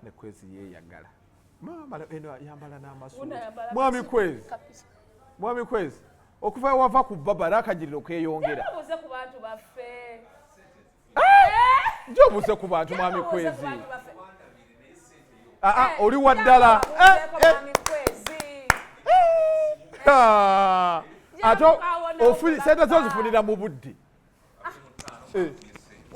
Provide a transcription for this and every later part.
Ne Kwezi yeeyagala. Maama eno yambala n'amasuuti. Una yambala Mwami Kwezi. Kapisa. Mwami Kwezi. Okuva wava ku baba n'akagiriro keeyongera. Obuuze ku bantu baffe. Gy'obuuze ku bantu, mwami Obuuze ku Kwezi. bantu baffe. Aa, oli wa ddala. Obuuzeeko Eh, eh. mwami Kwezi. Ah. Ate Jangu sente zo zifunira mu budde. Eh.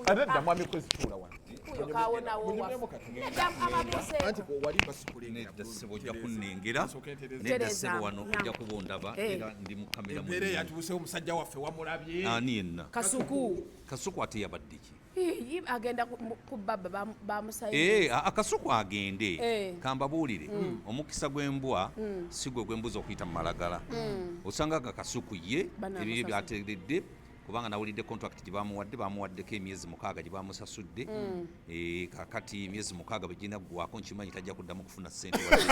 Ate dda, mwami Kwezi, tuula wano. Oyo kawonawo Munyumyemu waffe. katono. Nedda, ababuuzeeko. Anti wali basikulengera. Nedda ssebo, ojja kunnengera. Nsooke ntereeze. Nedda Tereza. ssebo, wano Nya. ojja kuba ondaba Eh. era ndi mu kamera. Embeera eyatuusewo, omusajja waffe wamulabye? Ani yenna? Kasuku. Kasuku ate yabadde ki? Ii, agenda ku baba bamusayi. Eh, Akasuku agende. Kambabuulire, omukisa gw'embwa si gwe gw'embuzi okuyita mu malagala. Osanga nga Kasuku ye Bano ebibyo amasasi. byateredde, kubanga nawulidde contract gye bamuwadde, bamuwaddeko emyezi 6 gye bamusasudde. Eh, kakati emyezi 6 bwe ginaggwako, nkimanyi tajja kuddamu kufuna ssente wadde.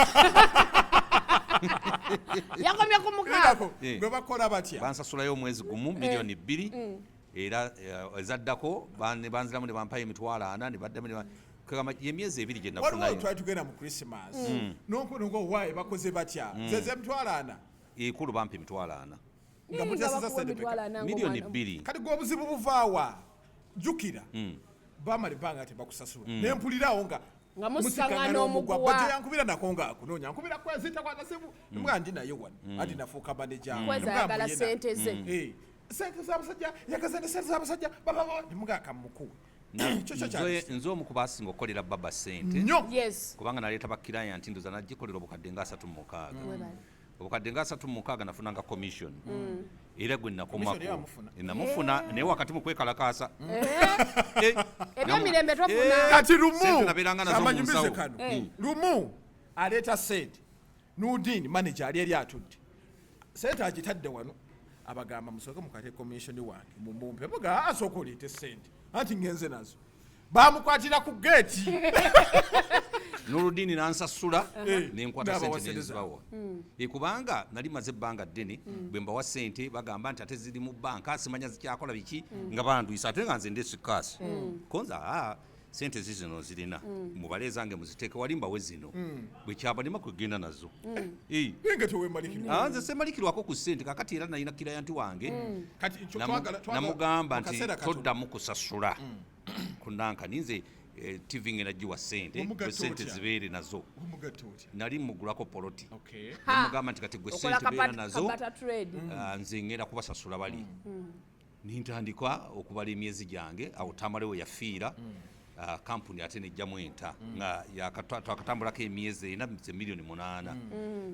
Yakomye ku 6. Lindako, Eh. gwe bakola batya? Bansasulayo omwezi gumu 2 miliyoni, era ezaddako ne banziramu ne bampayo 40,000, ne baddamu kagamba emyezi 2 gye Waliwo nafunayo. twali tugenda mu Christmas nonko waaye bakoze batya zeze 40,000? Ekulu bampa 40,000. Nga mutasiza sente peka? 2 miliyoni. Kati gwe obuzibu buvaawa? Jjukira bamala ebbanga tebakusasula, nempulirawo nga Nga musikaŋŋana omuguwa. Bajja yankubira nako nga akunoonya, nkubira Kwezi, takwata simu. Mbwa ndi naye wano, anti nafuuka manager. Kwezi ayagala sente ze. Sente z'abasajja, yagaza ne sente z'abasajja bababa nemugaa kamukuwe. Kyo kyo kyali Nze omu ku basinga okukolera baba sente. Nnyo. Kubanga naleeta bakiraya nti ndoza nagikolera obukadde nga 36. Webale. Obukadde nga 36 nafunanga commission, era gwe Commission nakomako. yamufuna. Namufuna, naye wakati mu kwekalakaasa. Eh, Ebyemirembe tofuna. Eh, Kati lumu sente nabeeranga nazo mu amanyumize nsawo. kano. Lumu aleeta sente, Nudin manager ali eri atudde, sente agitadde wano, abagamba, "Musooke mukate commission wange mumumpe." Muga asooka oleete sente, anti ngenze nazo. Bamukwatira ku geeti. Noludini nansasula, nenkwata N'abawa sente sente. nenzibawa. Eh, kubanga nali maze ebbanga ddene bwe mbawa sente bagamba nti ate ziri mu banka, simanya zikyakola biki, nga bandwisa, ate nga nze ndesi kaasi konza aa sente zizino zirina, mubale ezange muziteeke wali, mbawe zino bwe kyabalema kwegenda nazo. Eh, Naye nga tewemalikirwa. Ah, nze semalikirwako ku ssente. Kakati era nalina client wange, Kati twagala namugamba mu nti kaseera katono. toddamu kusasula kunankani, nze TV ngenda giwa sente, Omugatta gwe sente otya? zibeere nazo. Omugatta otya? Nali mugulako poloti. Nemugamba nti kati gwe Okola sente beera nazo, kabata trade. Ah, nze ngenda kubasasula bali. Nintandika okubala emyezi gyange. Awo Tamale we yafiira, ah, kampuni ate nejjamu enta nga twakatambulako emyezi 4, ze 8 miliyoni.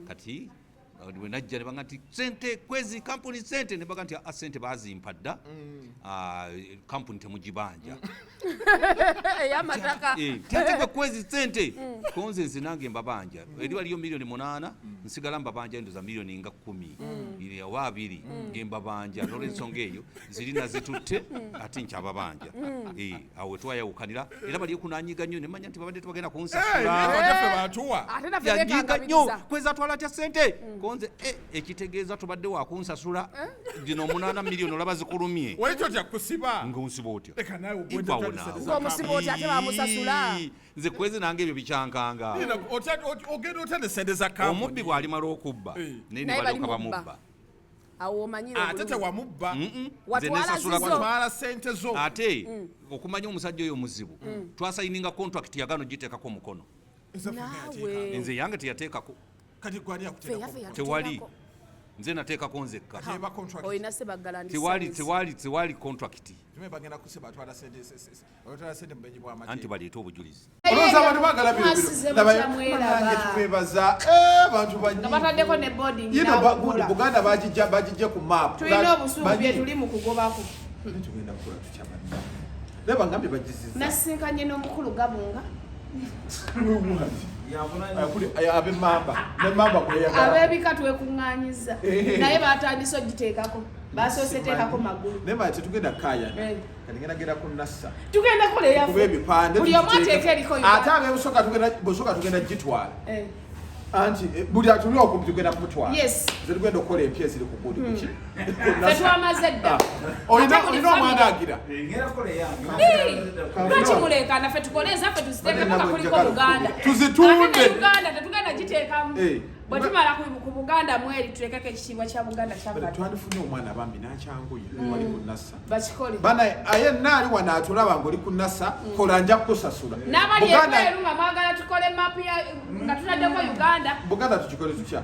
Kati ah, bwe najja ne baga nti sente Kwezi kampuni sente, ne baga nti "Ah, sente bazimpa dda. Ah, kampuni temugibanja." Ey'amataka. Eh, ate gwe Kwezi sente konze nze nange mbabanja, eri waliyo 8 miliyoni, nsigala mbabanja endoza miliyoni nga 10 oba 20 ngembabanja. Nolwensonga eyo zirina zitutte, ate nkyababanja. Eh, awo wetwayawukanira era bali kunanyiga nnyo, nemanya nti babadde tebagenda kunsasula. Bajjaffe batuwa. Ate naffe Yanyiga nnyo. bekangabiriza. Kwezi atwala atya sente konze? Eh, ekitegeeza tobadde wakunsasula gino 8 miliyoni, olaba zikulumye. Wali totya kusiba? Nga onsiba otya? Leka naawe. Ivawo naawe. Ng'omusiba otya ate bamusasula? Ii, nze Kwezi nange ebyo bikyankanga. Ogenda otya ne sente za kampuni? Omubbi bw'alimala okubba, naye ne Naye balyoka balimubba. bamubba. Awo omanyire Ate obulumi. tewamubba. Nze Watwala nesasula. zizo. Watwala sente zo. Ate okumanya omusajja oyo muzibu, twasayininga contract, yagaana ogiteekako omukono. Ezaffe nga Naawe. yateeka. Nze yange teyateekako. Kati gwani Ffe akuteekako? yaffe yatuteekako. Tewali, nze nateekako nzekka. Eba contract. Olina sebaggala ndi Tewali. sense. Tewali contract. Tume bagenda kusiba, atwala sente otwala sente mu benyi bw'amateeka. Anti baleete obujulizi. Olowooza abantu baagala bino? Mwasize Bino. mutya mweraba. Banange, tubebaza. Eh, abantu Nga bataddeko ne boarding Yino n'abakola. gundi Buganda bagijja ku map. Tulina obusungu bye tuli mu kugobako. Tugenda kukola tutya banna? Naye bangambye bagiziza. Nasinkanye n'omukulu Gabunga. Ab'emmamba nemmamba gweyagala. Ab'ebika twekuŋŋaanyiza, naye batandise ogiteekako, basoose teekako magulu. Naye mala tetugenda kukayana. Eh. Kati ngenda genda ku Nassa Tugenda kukola kuba eyaffe. ebipande Buli omu tugiteeke. ateeka eriko. Ate ab'ebusoga tugenda, Busoga tugenda gitwala. Eh. Anti buli atuli okumpi tugenda kumutwala. Yes. Nze tugenda okukola empya eziri ku gundi kuki? Ffe twamaze dda. Ah. Olina Ate buli olina omwana family- agira. Ngenda kukola eyange. Hey, lwaki muleekaana? Ffe tukole ezaffe tuziteekemu nga kuliko Buganda. Tuzitunde. Ate ne Uganda tetugenda giteekamu. Eh. Bwe tumala ku Buganda mweri tulekeko ekitiibwa kya Buganda Bale kyava. twandifunye omwana bambi n'akyanguye wali ku Nasa. Bakikole. Bana aye naali wano atulaba ng'oli ku Nasa kola nja kukusasula. N'abali Buganda ebweru nga mwagala tukole mapu ya nga tutaddeko Uganda. Buganda tukikole tutya?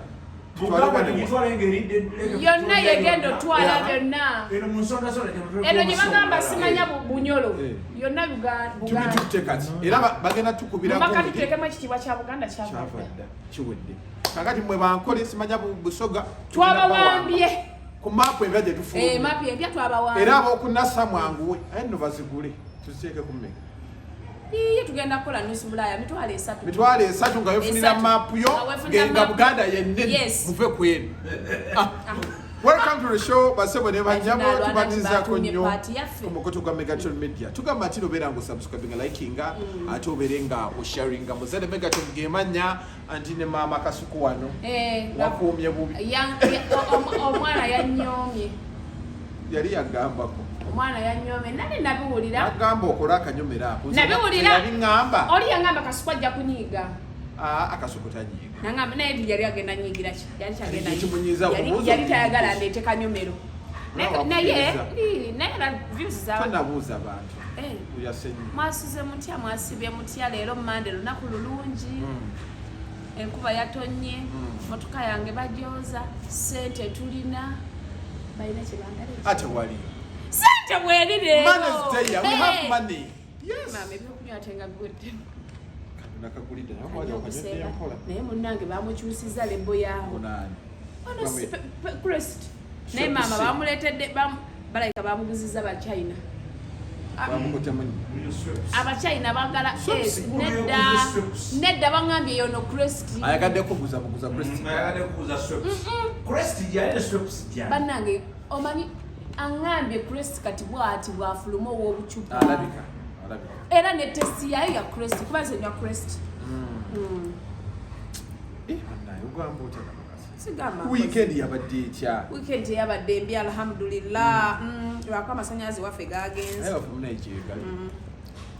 Tutwale Buganda wano. tugitwale ng'eridde- Yonna yegenda otwala byonna. Eno mu nsondasonda temutuleeka Eno gye bagamba omusonda. simanya Bunyolo. Eh. Yonna Buganda. Tubitutte kati era bagenda tukubira Mumaka gundi. tuteekemu ekitiibwa kya Buganda kyava Kyava dda. dda kiwedde. Kakati mmwe bankole simanya Busoga Twabawambye. ku maapu empya gye Eh, tufulumye. mapu empya twabawambye. Era ab'okunasa mwanguwe aye nno bazigule tuziteeke ku mmeka? Iye tugenda kukola nusu Bulaaya 30,000. 30,000 nga wefunira Esatu. maapu yo Nga wefunira nga maapu. Buganda yennene Yes. muve ku eno. Ah. Welcome to the show basebo ne banyabo Alwana tubatizaako tibatumye nnyo party yaffe. ku mukutu gwa Megatron Media. Tugamba nti obeera nga osubscribinga, likinga ate obeere nga osharinga. Muzadde Megatron gemanya anti ne maama Kasuku wano Eh, wakuumye bubi omwana yanyoomye. Yali yagambako. Omwana yanyoomye nali nabiwulira. Agamba okole akanyomero ako. Nze Nabiwulira. Yabiŋŋamba. Oli yangamba Kasuku ajja kunyiiga. Ah, Akasuku tanyiiga. Nangamba naye yali agenda nyiigira ki? Yali kyagenda Ekimunyiiza okubuuza yali tayagala ndeete kanyomero. Nawe Naye wakukkiriza. naye era views za Tonabuuza bantu. Eh. Uyase nnyo. Mwasuze mutya, mwasibye mutya? Leero Mande lunaku lulungi. Enkuba yatonnye, motoka yange bagyoza, sente tulina. Balina kye bangala. Ate wali. Sente bweri leero. Money is there. We have Hey. money. Yes. Maama ebyokunywa ate nga biwedde. Nakagulidde naye Kanywa wali okanywedde obuseera. mpola. Naye munnange bamukyusiza lebo yaabwe. Onaani? Ono si Crest. Naye Sure, maama si. bamuleetedde balabika bamuguziza Bachina. Bamukutemu nnyo. Abachina baagala Swaps. eh, nedda nedda baŋŋambye yono Crest. Ayagadde kuguza buguza Crest. Ayagadde kuguza Schweppes. Crest gyali ne Schweppes gyali. Bannange omanyi aŋŋambye Crest kati bw'ati bw'afuluma ow'obucupa. Alabika. Alabika. Era ne testi yayo ya Crest kuba nze nywa Crest. Eh, bannange ogamba otya Namukasa? Sigamba. Weekend yabadde etya? Weekend eyabadde embi alhamdulillah. Lwako amasannyalaze waffe gagenze. Naye waffe munaye gyegali.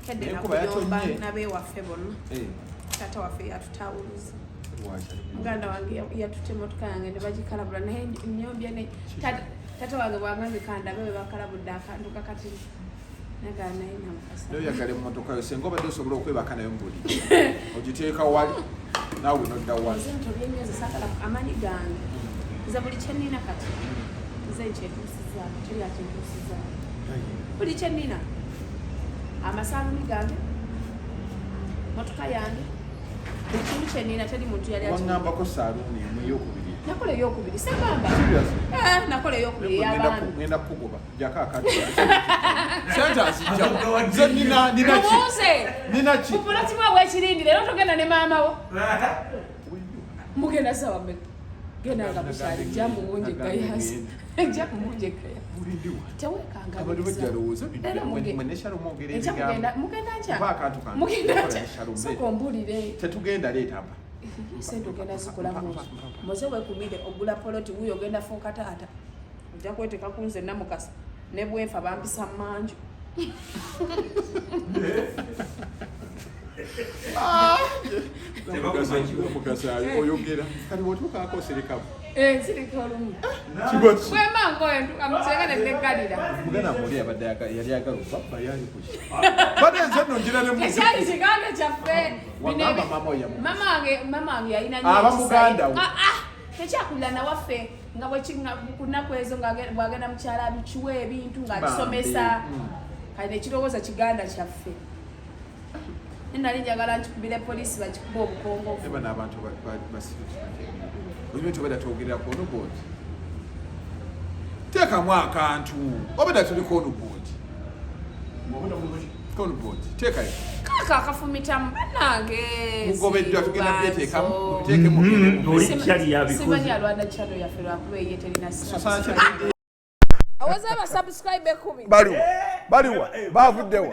Kedde Naye enkuba nakuyomba yatonnye. n'abeewaffe bonna. Eh, Taata waffe yatutawuluza. lwaki ali mu- Muganda wange yatutte emotoka yange ne bagikalabula naye nyombye ne taata wange bwangambye kandabe bwe bakalabudde akantu kakati nagala naye Namukasa. Naye oyagala emmotoka yo senga obadde osobola okwebaka nayo mu buliri. Ogiteeka wali naawe nodda wali. Nze nto byenyweza saagala amaanyi gange. Nze buli kye nnina kati nze nkyetuusizaako teri akintuusizaako. Buli kye nnina amasaabuni gange, motoka yange, buli kimu kye nnina teri muntu yali aki Waŋŋambako saaluuni emu eyokubiri. Nakola eyokubiri segamba. Seriously? Eh, nakola eyokubiri ey'abaami. Ngenda kukugoba jako akantu. Sente azijjawo. Nze nina nina ki? Mubuuze. Nina ki? Kupulatimu aw'ekirindi leero togenda ne maama wo. Mugenda sawa mmeka? Genda nga bukyali jja muwunje gayasi. Jja muwunje gayasi. Bulindi wa? Teweekanga. Abantu bajja lowooza bintu Era byammwe, mwe ne Shalom mwogera Enkya ebigambo. mugenda nkya. Mpa akantu kange. Mugenda Kola nkya. ne Shalom, Sooka leeta. ombuulire. Tetugenda leeta mpa. Sente ogenda zikola Mpa, muzo. mpa, mpa, mpa. Muze weekumire ogula poloti wuuyo ogenda fuuka taata. Ojja kweteeka ku nze Namukasa ne bwenfa bampisa mmanju. Namukasa oyogera. Kati bw'otuukaako osirikamu. Eh, nsirika olumu. Kiba ki? Bwemba nkoye ntuuka mu kisenge ne neggalira. Muganda muli abadde yali ayagala obabba yali kuki? Badde nze nno ngira ne mu- Tekyali kiganda kyaffe. Bino Wagamba maama oyo yamukuza. Mama wange yalina nnyo Aba ekisa. muganda we. Ah, ah, tekyakulira nawaffe nga ku nnaku ezo bw'agenda mu kyalo abikiwa ebintu ng'akisomesa. Bambi. Kale nekirowooza kiganda kyaffe. Naye nali njagala nkikubire poliisi bakikube obukongovu. Eba n'abantu basiru. Okimanyi nti obadde twogerera ku onboard. Teekamu akantu. Obadde tuli ku onboard. Ku onboard. Teekayo. Kaaka akafumitamu bannange. Mugobeddwa tugenda kubyeteekamu. Sirubanzo. Mubiteekemu mugende mu- Oli kyali yabikoze. Simanyi alwana channel yaffe lwakuba eye terina Sosana subscribe. kye- Aweza aba subscribe 10. Baliwa. Baliwa. Bavuddewa.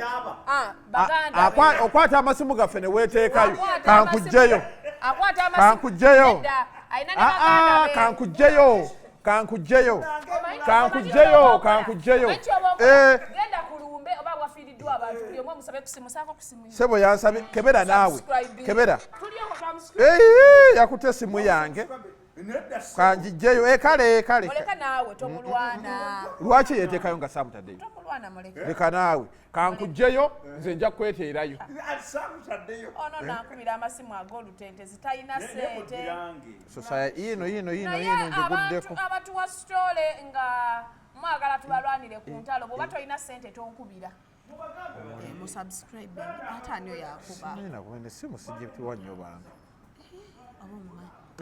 Ah, baganda. Okwata amasimu gaffe ne weeteekayo. Akwata Kankugjeyo. amasimu. Akwata amasimu. Kankugjeyo. Nedda, alina ne Ah, baganda ah, be. kankugjeyo, kankugjeyo, Omanyi kankugjeyo, oba okola? kankugjeyo. Omanyi kyoba okola? Eh. Genda ku lumbe oba wafiiriddwa abantu buli omu omusabe kusimu saako kusimu. Sebo yansabye kebera naawe. Subscribe. Kebera. Tuli okwo twamusubscribe. Eyi, yakutte esimu yange. Nedda. Kanjijjeyo. Eh, kale kale. Oleka naawe tomulwana. Lwaki yeteekayo nga saamutaddeyo? Tomulwana muleke. Leka naawe, kankugjeyo, nze nja kweteerayo. Saamutaddeyo. Ono nankubira amasimu ag'olutentezi talina ssente. Nemugirange. Sosaya ino ino ino Naye ino njiguddeko. abantu abatuwa sitole nga mwagala tubalwanire ku ntalo, bw'oba tolina ssente tonkubira. Musubscribe ate ani oyo akuba? Nina kumene simu sijituwa nnyo bantu.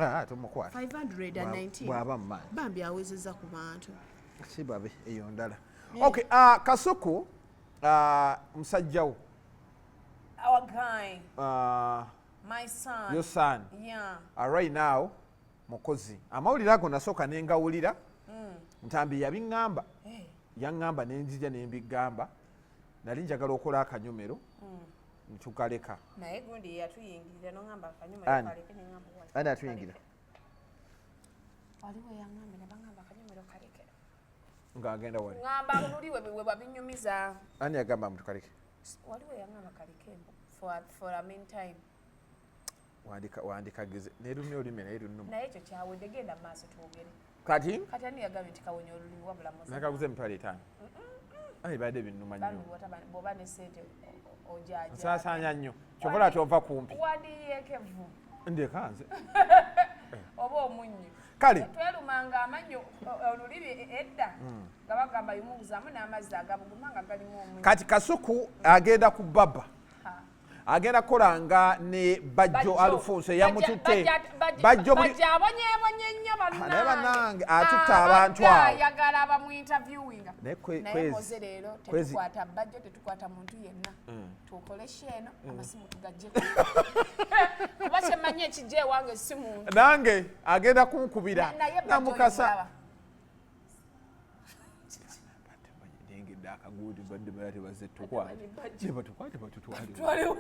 Ah, tumukwata. 519. Bw'aba mumanyi. Bambi awezezza ku bantu. Si babe eyo ndala. Okay, ah, Kasuku, ah, musajja wo. Our guy, Ah, my son. Your son. Yeah. Right now mukozi. Amawulire ago nasooka ne ngawulira. Ntambi yabiŋŋamba. Hey. Yaŋŋamba ne nzija ne mbigamba. Nali njagala okola akanyomero. Ntukaleka. Naye gundi yatuyingirira noŋŋamba akanyomero Ani? kaleke, neŋŋamba wali. Ani atuyingira? Waliwo eyaŋŋambye ne baŋŋamba akanyomero kaleke. Ng'agenda wali. Ŋŋamba luli we babinyumiza. Ani yagamba mutukaleke? Waliwo eyaŋŋamba kaleke for a meantime. Wandika wandikageze nerumya olulimi naye lunuma. Naye ekyo kyawedde, genda mu maaso twogere. Kati Kati ani yagambye nti kawonya olulimi wabula muze? nakaguza 50,000. Ayi badde binnuma Bambi nnyo. bw'oba ne ssente ojaaja. Nsaasaanya nnyo. Kyova olaba tonva kumpi. Wandiyeekevu Ndeka nze. oba omunnyo. Kale. Twerumanga amannyo olulimi edda nga bagamba yumunguzaamu n'amazzi agabuguma nga galimu omunnyo. Kati Kasuku agenda ku baba. Ha. Agenda kukolanga ne Bajjo Alfonso eyamututte. Bajjo buli Bajjo abonyeebonye nnyo Ah, naye bannange. bannange, atutte abantu abo. Ayagala abamuinterviewinga. Naye Naye koze leero tetukwata Bajjo, tetukwata muntu yenna. Tukole eno amasimu tugaggyeko. Kuba kyemmanyi ekijja ewange si muntu. Nange agenda kunkubira. Naye Bajjo Namukasa. omulaba. Nengedde akagundi badde bala tebazze tukwate. Bajjo. Tebatukwate batutwale. Twaliwo.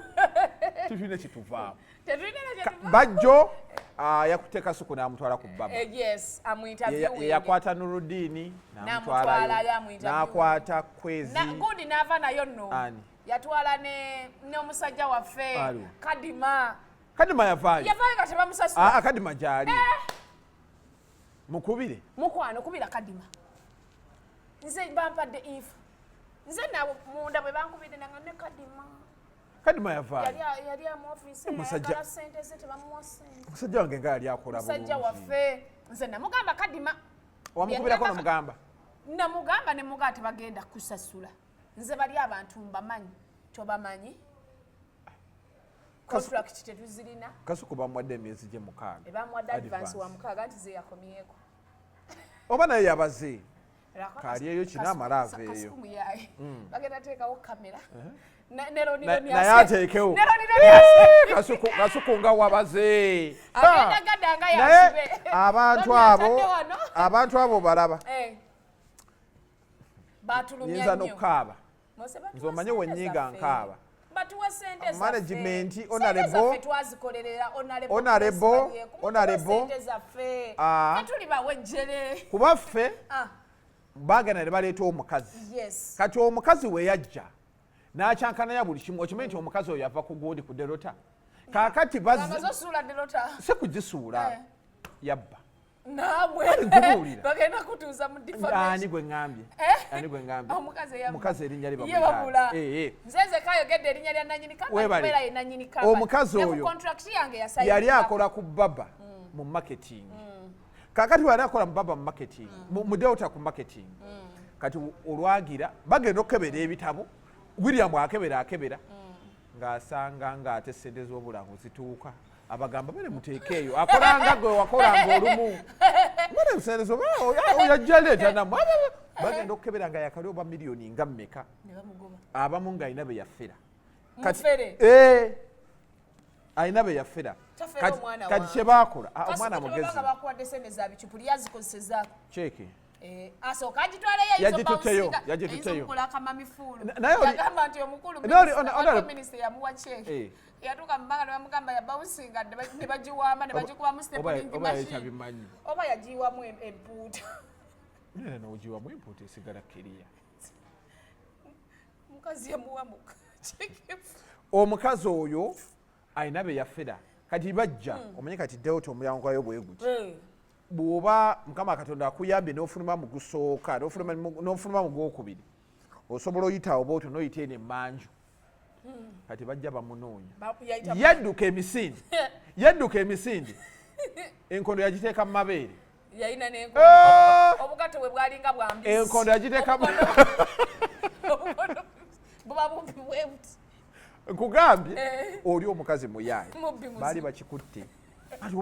Tetulina kyetuvaamu. Tetulina na kye tuva. Bajjo ah, yakutte Kasuku n'amutwala ku baba. Eh, yes, amuinterviewinge. Yeyakwata Nurudini N'amutwalayo, n'amutwalayo, amuinterview. n'akwata Kwezi. Gundi n'ava nayo nno. Ani? Yatwala n'omusajja waffe Aliwo. Kadima. Kadima yavaayo. Yavaayo nga tebamusasula. Ah, Kadima gyali. Mukubire. Mukwano kubira Kadima. Nze bampadde info. Nze nabo munda bwe bankubidde nanga ne Kadima. Kadima yavaayo. Yali mu ofiisi Omusajja- ayagala ssente ze tebamuwa ssente. Omusajja wange nga yali akola Musajja bulungi. waffe nze namugamba Kadima. Wamukubirako nomugamba. Namugamba ne mugaa tebagenda kusasula. Nze bali abantu mbamanyi tobamanyi. Contract tetuzirina. Kasuku bamuwadde emyezi gye 6. Ebamuwadde advance Advance. wa 6 nti ze yakomyeko. Oba naye yabaze. Lwako Kali eyo kino amala aveeyo. Kasuku muyaaye. Bagenda teekawo kamera. Naye ateekewo. Neroni Kasuku nga wabaze. Agenda gadda nga Naye yasibe. abantu Loni abo atadde wano. abantu abo balaba. Eh. Batulumya Nyinza nnyo. n'okukaaba. Mose batuwa Nze omanye ssente we nnyiga zaffe. nkaaba. Batuwa ssente zaffe. Management, Ssente honorable- zaffe twazikolerera, honorable Honorable, Grace Balyeku. Mutuwe honorable, ssente zaffe. Ah. Ffe tuli bawejjere. Kuba ffe Ah, baagenda ne baleeta omukazi. yes. Kati omukazi we yajja n'akyankananya buli kimu. Okimanyi nti omukazi oyo yava ku gundi ku Delota. Kaakati Amaze bazze osuula Delota. si kugisuula Eh. yabba. Naawe. Nkubuulira. Bagenda kutuuza mu Ani defamation. gwe ŋŋambye? Eh? Ani gwe ŋŋambye? Omukazi eyabba. Omukazi erinnya lye Ye bamuyita babula. ani? Eh, eh. Nze nze kayogedde erinnya lya nannyini kampani Weebale. kubeera ye nannyini kampani. Omukazi Ne ku oyo contract yange yasayinira. yali akola ku baba mu marketing. Kaakati yali akola mu baba mu marketing, mu Delta ku marketing. Kati olwagira bagenda okukebera ebitabo, William akebera akebera ng'asanga ng'ate ssente z'obulango zituuka. Abagamba bane muteeke eyo akolanga gwe wakolanga olumu bane sente zo yajja leeta nammwe bagenda okukebera nga yakali oba miliyoni nga mmeka Ne bamugoba. abamu ng'alina be yafera. Mufere. Eh, alina be yafera. Tafera Kati omwana kati wange. kye baakola ah, Kasuku omwana tebabanga mugezi bakuwadde sente za bicupuli yazikozesezaako. kyeke. Eh, asooka agitwaleyo. Yagitutteyo, yagitutteyo. Okukola akamamifuulu. Naye yagamba nti omukulu Naye minisita yamuwa cheque. Eh. Yatuuka mu bbanga ne bamugamba yabawusinga ne bagiwamba ne bagikubamu stapling Oba machine. tabimanyi. Oba yagiyiwamu empuuta. Nene nogiwamu empuuta esigala kiriya. Mukazi yamuwa mu cheque. Omukazi oyo alina be yafera, kati bajja omanye kati Delta omulyango gwayo bwe guti. Bw'oba Mukama Katonda akuyambye n'ofuluma mu gusooka, n'ofuluma mu gwokubiri, osobola oyita oba otyo n'oyita eno emmanju. Kati bajja bamunoonya. Yadduka emisinde, yadduka emisinde, enkondo yagiteeka mu mabeere. Yalina Eh! n'enkondo, obugatto bwe bwalinga bwa mbizzi. Enkondo yagiteeka Obukondo buba bumpi bwe buti. Nkugambye. Eh. Oli omukazi muyaaye. Mubbi muzibu. Baali bakikutte ati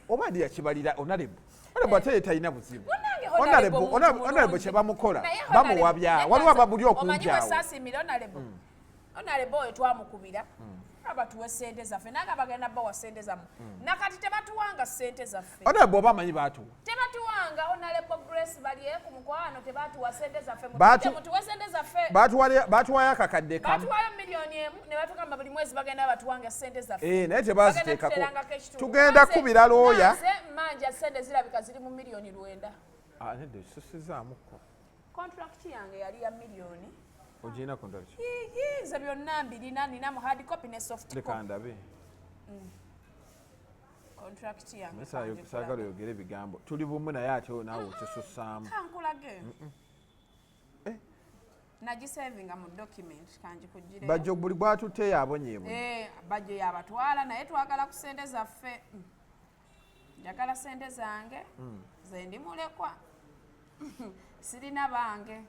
oba ani yakibalira Honorable? Honorable ate ye talina buzibu. Munnange Honorable- Honorable muntu Honorable mulungi. kye bamukola Naye Honorable- bamuwabya. naye Waliwo ababuli omanyi okumpi bwe awo. saasimira Honorable, Honorable oyo twamukubira abatuwe sente zaffe, nange abagenda bawa sente zammwe, nakati tebatuwanga sente zaffe. Honorable oba amanyi baatuwa. Tebatuwanga. Honorable Grace Balye ku mukwano, tebatuwa sente zaffe. Mutuwe sente zaffe. Baatuwayo akakadde kamu. Batuwayo 1 million ne batugamba buli mwezi bagenda batuwanga sente zaffe. Eh, naye Bagenda tebaziteekako. tuterangako ekitundu. Tugenda kubira looya. Nze manja sente zirabika ziri mu 9 million. Ah, nedda, susizaamuko. Contract yange yali ya miliyoni. Ogirina contract? Ii, nze byonna mbirina, nina mu hard copy ne soft Leka copy. ndabe. Contract yange. Naye saagala oyogere ebigambo, tuli bumu, naye ate naawe okisussaamu. Kankulage. Eh. Nagisavinga mu document, kanjikugireyo. Bajjo buli gwatutteyo abonyeebonye. Eh, Bajjo yabatwala, naye twagala ku sente zaffe. Njagala sente zange. Nze ndi mulekwa, sirina bange.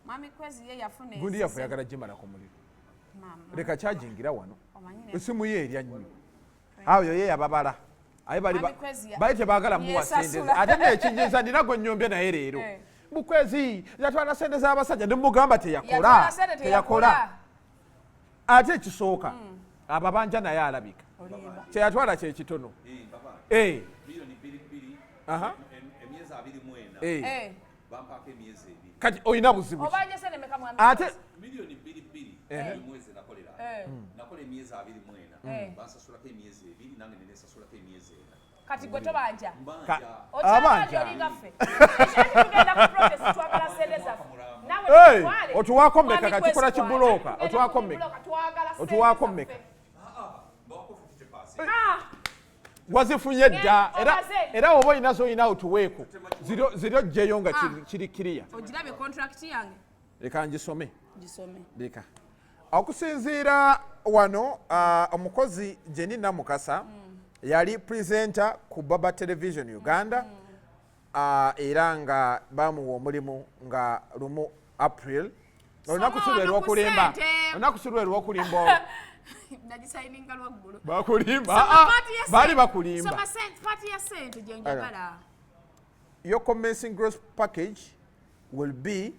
Mwami Kwezi ye yafuna Gundi ensize. yaffe yagala gimala ku muliro. Mama, Leka kyajingira wano. omanyi Esimu ye erya nnyo awo, ye yababala aye bali Mwami Kwezi bali tebaagala muwa sente ze. yesasula. Ate nekinyiza nina gwe nnyombye naye leero. Eh. Bukwezi yatwala sente z'abasajja, nemugamba teyakola. Yatwala sente. Teyakola. Teyakola. Ate ekisooka ababanja naye alabika Olimba. kyeyatwala kyekitono. Eh, 2 million Aha. emyezi 24. Eh. Eh, Bampaako emyezi 2. Kati olina buzibu ki? Obanja sente meka, mwami Ate Kwezi? 2 million Eh. buli mwezi nakolera. Eh. Nakola emyezi 24. Eh. Bansasulako emyezi 2, nange nenesasulako emyezi 4. Kati gwe tobanja? Mbanja. Okyabanja, Abanja. olinga ffe. Ekyaki tugenda ku protest, twagala sente zaffe. Naawe Hey, tutwale. otuwaako mmeka Mwami kati? Kwezi Tukola twala. kibulooka. Tugenda Otuwaako ku mmeka? bulooka, twagala sente Otuwaako zaffe. mmeka? Bawako 50%. Ah, Wazifunye dda era. Omaze. Era oba olina zolina otuweeko ziri ojjeyo nga kiri kiriya. Ogirabye contract yange? Leka ngisome. Gisome. Leka okusinziira wano, omukozi Jeni Namukasa yali presenter ku Baba Television Uganda, era nga bamuwa omulimu nga 1 April. Olunaku si lwe wano ku lwokulimba. ssente. Olunaku si lwe lwokulimba olwo. Nagisayininga lwaggulo. Bakulimba. Soma Ah, ah, part ya baali sente. bakulimba. Soma part ya sente gye njagala. Your commencing gross package will be,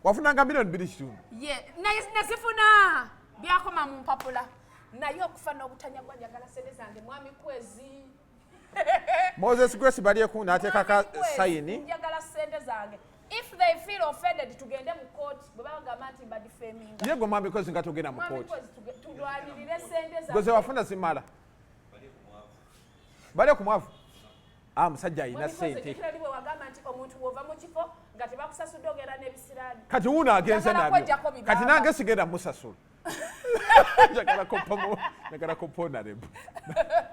wafunanga 2.5 million. Ye, naye nazifuna, byakoma mu mpapula, naye okufa n'obutanyagwa, njagala sente zange, mwami Kwezi. Moses Grace Balyeku n'ateekaka Mwami Kwezi, sayini. Njagala sente zange. If they feel offended, tugende mu kooti bwe bagamba nti mbadifeminga. Ye gwe mwami Kwezi nga togenda mu Mwami kooti. Kwezi, tulwanirire sente Gwe ze zaffe. wafuna zimala. Bali ku mwavu, ah, musajja alina Mwami Kwezi, sente. ojjukira li bwe wagamba nti omuntu bw'ova mu kifo nga tebakusasudde ogenda n'ebisiraani? Kati wuuno agenze Njagala nabyo. kweggyako bibamba. Kati nange sigenda musasula. Njagala kopa honorable,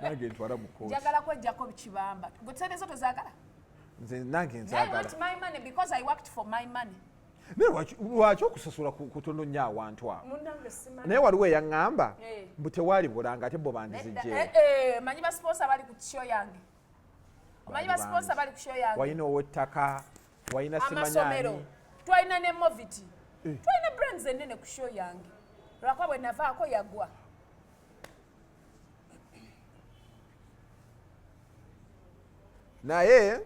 nange ntwala mu kooti. Njagala kweggyako kibamba. Gwe sente zo tozaagala? Nze nange I nzaagala. want my money because I worked for my money. Naye lwaki okusasula kutono nnyo awantu awo? Munnange simanyi. Naye waliwo eyaŋŋamba Eh. mbu tewaali bulanga, ate bo Nedda, bandizigyewo. eh, eh, manyi ba sponsor bali ku show yange. Omanyi Bali ba sponsor bangi. bali ku show yange. Walina ow'ettaka, walina Amasomero. simanyaani. Twalina ne Moviti. Eh. Twalina brands ennene ku show yange. Lwakuba bwe navaako yagwa. Naye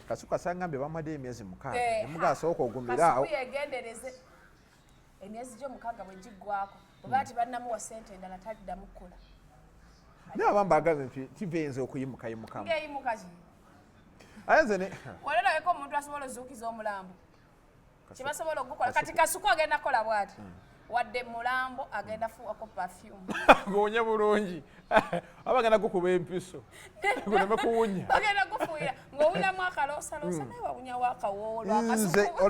Kasuku asangambye bamuwadde emyezi 6. Eh, Nemuga asooka ogumira awo. Kasuku yegendereze. Emyezi gy'omukaaga bwe giggwako, bwe baba tebannamuwa ssente endala, taliddamu kukola. Naye abamu baagaze nti TV eyinza okuyimukayimukamu. Ng'eyimuka ki? Aye nze ne Walolabeko omuntu asobola ozuukiza omulambo kyebasobola okugukola. Kati Kasuku agenda kukola bwati, wadde mulambo agenda fuwako perfume. Guwunye bulungi, abagenda gukuba empiso guleme kuwunya. Bagenda gufuuyira ng'owuliramu akaloosalosa, naye wawunyawo akawoowo lwa Nze Kasuku.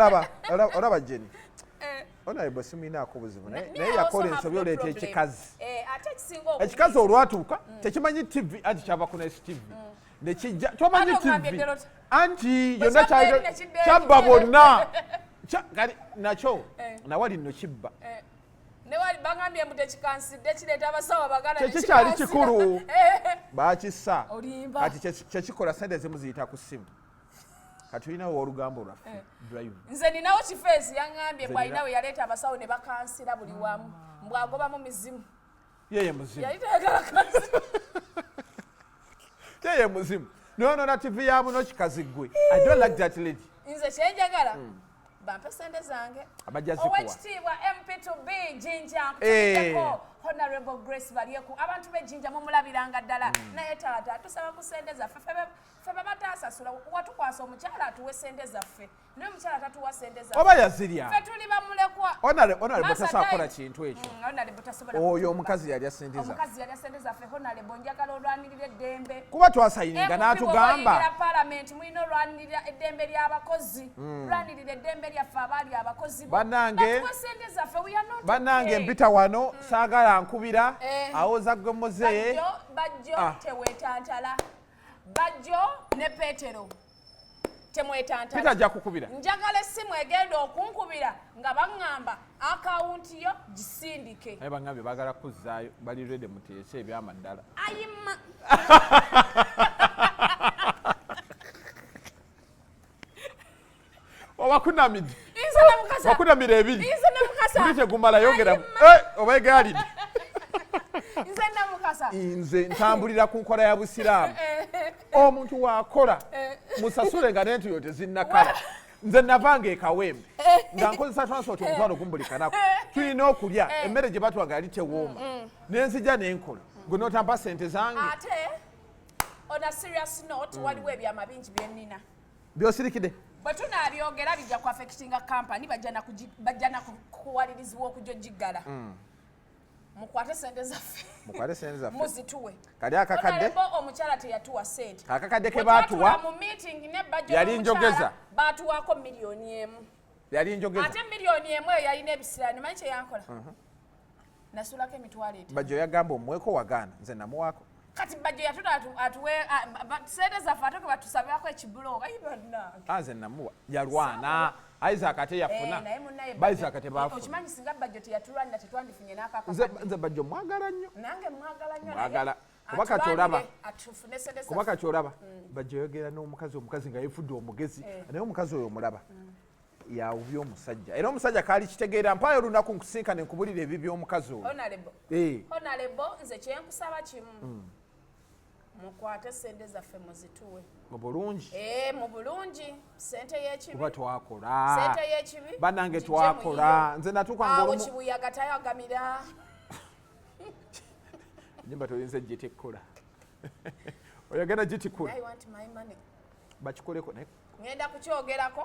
olaba Jeni, Eh. honorable simuinaako buzibu, naye Me naye also yakola have ensobi no oleeta problem. ekikazi. Ate ekisinga obubi- Ekikazi olwatuuka tekimanyi TV, anti kyava ku Nice TV nekijja, tomanyi Ate ogambye TV Delota. Anti Bwe yonna kyava eri ne kidda eri. kyabba bonna. Kati nakyo Eh. nawali nno kibba. Ne wali bagambye mbu tekikansidde, kireeta abasawo abagala ne Kyekikyali kikansira. kikulu. Eh. Bakisa. Olimba. Kati kyekikola sente ezimu ziyita ku ssimu. Kati tulinawo olugambo lwaffe drive. Nze ninawo kifeesi yaŋŋambye Nze bw'alina we yaleeta abasawo ne bakansira buli wamu, mbw'agobamu mizimu. Yeye muzimu. Yali tayagala kansira. Yeye muzimu nonona TV ya muno kikazi gwe. I don't like that lady. Nze kyenjagala bampe sente zange. Abajja zikuwa. Owekitiibwa MP2B Jinja, Eh. nkutumiddeko Honorable Grace Balyeku. Abantu b'ejjinja mumulabiranga ddala, naye taata tusaba ku sente zaffe. Ffe bebataasasula, watukwasa omukyala atuwe sente zaffe, naye omukyala tatuwa sente zaffe. Oba yazirya. Ffe tuli bamulekwa. Honorable Masa tasobola kukola died. kintu ekyo. Honorable tasobola Oyo kutuwa. omukazi yalya sente zaffe. Omukazi yalya sente zaffe. Honorable, njagala olwanirira eddembe. Kuba twasayininga MP n'atugamba. bw'oba oyingira Palamenti, mulina olwanirira eddembe ly'abakozi. Lwanirira eddembe lyaffe abaali abakozi bo. Batuwe sente zaffe, we are not Bannange, okay. mpita wano saagala nkubira Eh. awoza gwe muzeeye. Bajjo, Bajjo, Ah. teweetantala. Bajjo ne Petero, temwetantala. Peter ajja kukubira. Njagala essimu egenda okunkubira nga baŋŋamba akawunti yo gisindike. Naye bangambye baagala kuzzaayo, bali rede muteese ebyamaddala. Ayima. Obakunamidde. Nze namukasa. Wakunamira ebiri. Nze namukasa. Buli kyegumala yongeramu. Ayima. Eh, oba egaalidde. Nze namukasa. Nze ntambulira ku nkola ya busiraamu. Omuntu waakola musasule nga n'entuyo tezinnakala. Nze navanga ekawembe nga nkozesa transport 50,000 buli kanaku, tulina okulya emmere gye batwaga yali tewooma, nenzija nenkola gwe notampa sente zange. Ate on a serious note, waliwo ebyama bingi byenina Byosirikide. Bwe tunaabyogera bijja ku affectinga company, bajja na kuwalirizibwa okujja ogiggala. Mukwate sente zaffe. Mukwate sente zaffe. Muzituwe. Kali akakadde. Honorable, omukyala teyatuwa sente. Akakadde ke Bwe baatuwa, twatuula mu meeting ne Bajjo yali n'omukyala, njogeza. baatuwaako 1 million. Yali njogeza. Ate 1 million eyo yalina ebisiraani. Manyi kyeyankola? Nasulako 500,000. Bajjo yagamba omuweeko, wagaana, nze namuwaako. Kati Bajjo yatuna atuwe sente zaffe, ate ke batusabirako ekibulooka. Ayi bannange. Ah, nze namuwa, yalwana Isaac ate yafuna. Eh, naye munnaye Ba Bajjo- Isaac tebaafuna. Okimanyi singa Bajjo teyatulwanira tetwandifunye Nze n'akakakadde. nze Bajjo mwagala nnyo. Nange mwagala nnyo, naye Mwagala. Kuba kati atulwanire, olaba. atufune sente Kuba zaffe. kati olaba Bajjo yogera n'omukazi, omukazi nga yefudde omugezi, naye omukazi oyo omulaba yawubya omusajja, era omusajja kaali kitegeera. Mpaayo olunaku nkusinkane nkubulira ebyo by'omukazi oyo. Honorable. Eh. Honorable, nze kyenkusaba kimu, mukwate sente zaffe muzituwe. Mu bulungi. Eh, mu bulungi, sente y'ekibi. Kuba twakola. Sente y'ekibi Bannange, gijje twakola. muyiyo. Nze natuuka nga Awo olumu kibuyaga tayagamira. Nyumba toyinza gitikula, oyagala gitikula. I want my money. Bakikoleko naye. Ngenda kukyogerako.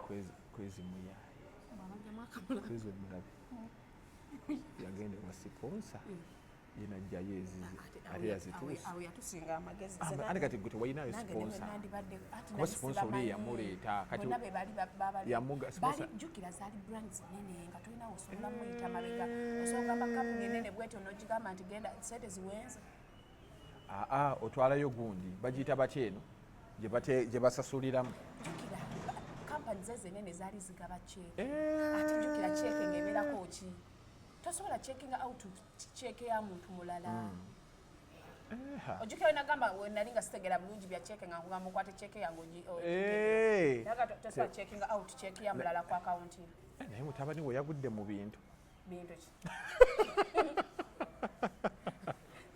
Kwezi muyaye kwezi omulabe yagenda ewa sponsor, yenajjayo ezize ate yazituusa. Awo yatusinga amagezi. Ate kati gwe tewalinayo sponsor, kuba sponsor oli yamuleeta kati bonna be bali Jjukira zaali brands nene nga tolina osobola muyita mabega. Osobola ogamba kampuni enene bwetyo nogigamba nti genda sente ziwenze? Aa, otwalayo gundi bagiyita batya eno gye basasuliramu? Jjukira kampani ze zenene zaali zigaba ceeke. Eh. Ate jjukira ceeke ng'ebeerako ki? Tosobola checkinga out ceeke ya muntu mulala. Ojjukira wenagamba nali nga sitegera bulungi bya ceeke nga nkugamba okwate ceeke yange Eh. Naga tosobola checkinga out ceeke ya mulala ku akawunti. Naye mutabani we yagudde mu bintu. Bintu ki?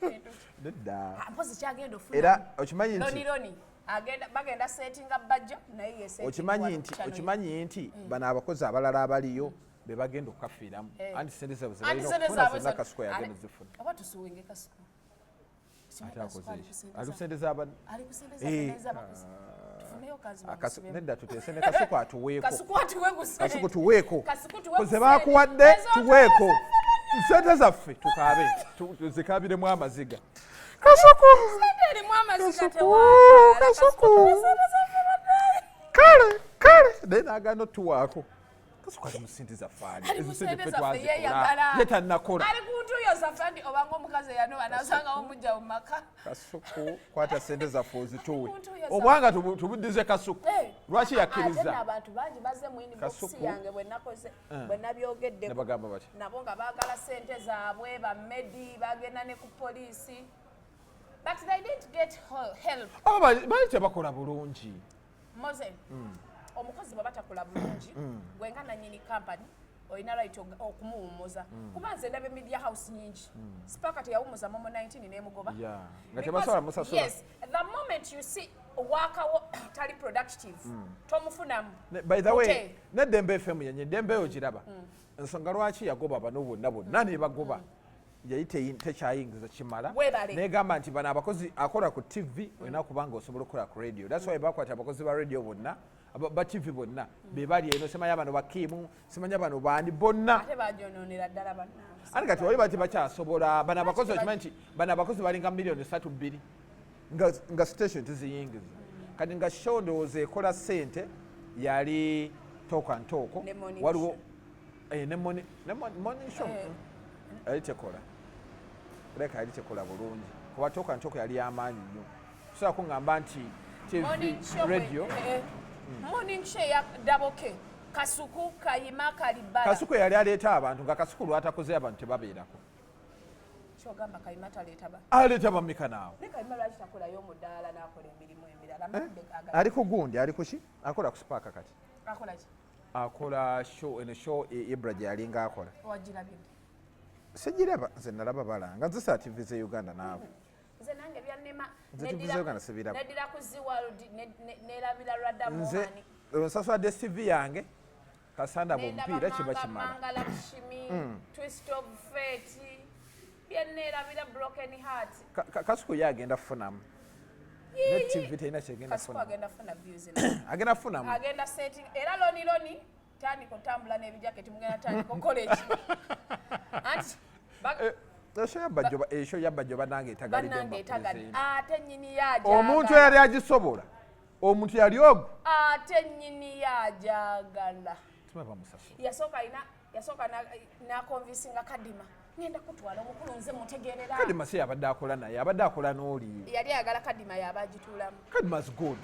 Bintu ki? Nedda. Ah, mpozi kyagenda ofuna Era okimanyi loni nti loni agenda bagenda setinga Bajjo naye ye okimanyi nti bano abakozi abalala abaliyo be bagenda okukafiiramu, Eh. anti sente zaabwe ze Anti balina sente okufuna zaabwe zonna Kasuku yagenda zifuna. Oba tusuwinge Kasuku. Ate akoze eki? Ali ku sente z'abanne. Ali ku sente Eh. zaffe n'ez'abakozi. Tufune Naye okazi Nedda tuteese ne Kasuku atuweeko. Kasuku atuwe ku ssente. Kasuku tuweeko. Kasuku tuwe ku Ze ssente. bakuwadde Ezo tuweeko. Sente zaffe tukaabe tuzikaabiremu amaziga. Kasuku. Ssente erimu amaziga Kasuku, tewaagala. Kasuku. tuwe ssente zaffe bannaye. Kale kale naye n'agaana otuwaako. Kasuku ali mu ssente zaffe ali. Ali Ezo mu ssente ssente ffe zaffe twazikola. yeeyagala. Ye tannakola. Ali ku ntuuyo zaffe nti obanga omukazi eyanoba n'asangawo omujja mu maka. Kasuku kwata sente zaffe ozituwe. Ali ku ntuuyo zaffe. Obwanga tubuddize Kasuku. Eh, Lwaki ate nno yakkiriza? abantu bangi bazze mu inbox Kasuku. yange bwe nakoze bwe nabyogeddeko. Ne bagamba batya? Nabo nga baagala ssente zaabwe bamedi bagenda ne ku poliisi but they didn't get help. Abo bali tebakola bulungi. Moze omukozi bw'aba takola bulungi gwe nga nannyini kampani olina right okumuwummuza kuba nze ndaba media house nyingi Spark teyawummuza Momo 19 n'emugoba. Yeah. Nga Because, tebasobola musasula. yes, the moment you see waakawo tali productive tomufunamu. By the way, Mute. n'eddembe FM yenye eddembe eyo giraba. Ensonga lwaki yagoba bano bonna bonna ne bagoba yali tekyayingiza kimala. Weebale. Negamba nti bano abakozi akola ku TV olina kuba nga osobola okukola ku radio. That's why bakwata abakozi ba radio bonna ba TV bonna be bali eno simanya bano bakiimu simanya bano bandi bonna. Ate bajonoonera ddala bannange. Ate kati wali bati bakyasobola bano abakozi okimanyi nti bano abakozi balinga miliyoni 32 nga station teziyingiza. Kati nga show ndowooza ekola ssente yali Talk and Talk. Ne morning waliwo show. Eh, ne morning show yali tekola leka yali tekola bulungi kuba Talk and Talk yali yamaanyi nnyo sobola kuŋŋamba nti TV Morning show radio morning show ya Double K, Kasuku, Kayima, Kalibala. Kasuku yali aleeta abantu nga Kasuku lwatakoze abantu tebabeerako. Kyogamba Kayima taleeta ba Aleeta bameka naawe? Ne Kayima lwaki takolayo omudaala n'akola emirimu emirala? Amadde Ali ku gundi ali ku ki akola ku Spark kati. Akola ki? Akola show eno show Ibra gye yalinga akola. Wagirabye ddi? Sigiraba nze nalaba balanga nze saa TV ze Uganda naawe. Nze nange byannema. Nze TV ze Uganda sibiraba. Neddira ku Zeaworld nerabira lwadda Nze Mohani. nsasula DStv yange kasanda Nendaba bwomupiira kiba Manga, kimala. Manga Lakshmi, Twist of Fate, byenneerabira Broken Heart. Kasuku ye agenda kufunamu ne TV terina kyegenda Kasuku kufunamu. agenda funa views. Agenda kufunamu. Agenda setting era loni loni tandika otambula n'ebijaketi mugenda tandika okola eki anti Esho yabajjo bannange etagalidde bannange mu etagadde bapresident. Ate nnyini yaajagala. Omuntu eyali agisobola omuntu yali ogwo Ate nnyini yaajagala. Tuma bamusasula. Yasooka alina yasooka n'akonvinsinga Kadima ngenda kutwala omukulu nze mutegeerera. Kadima si yabadde akola naye abadde akola n'oli. Yali ayagala Kadima yaba agituulamu. Kadima's good.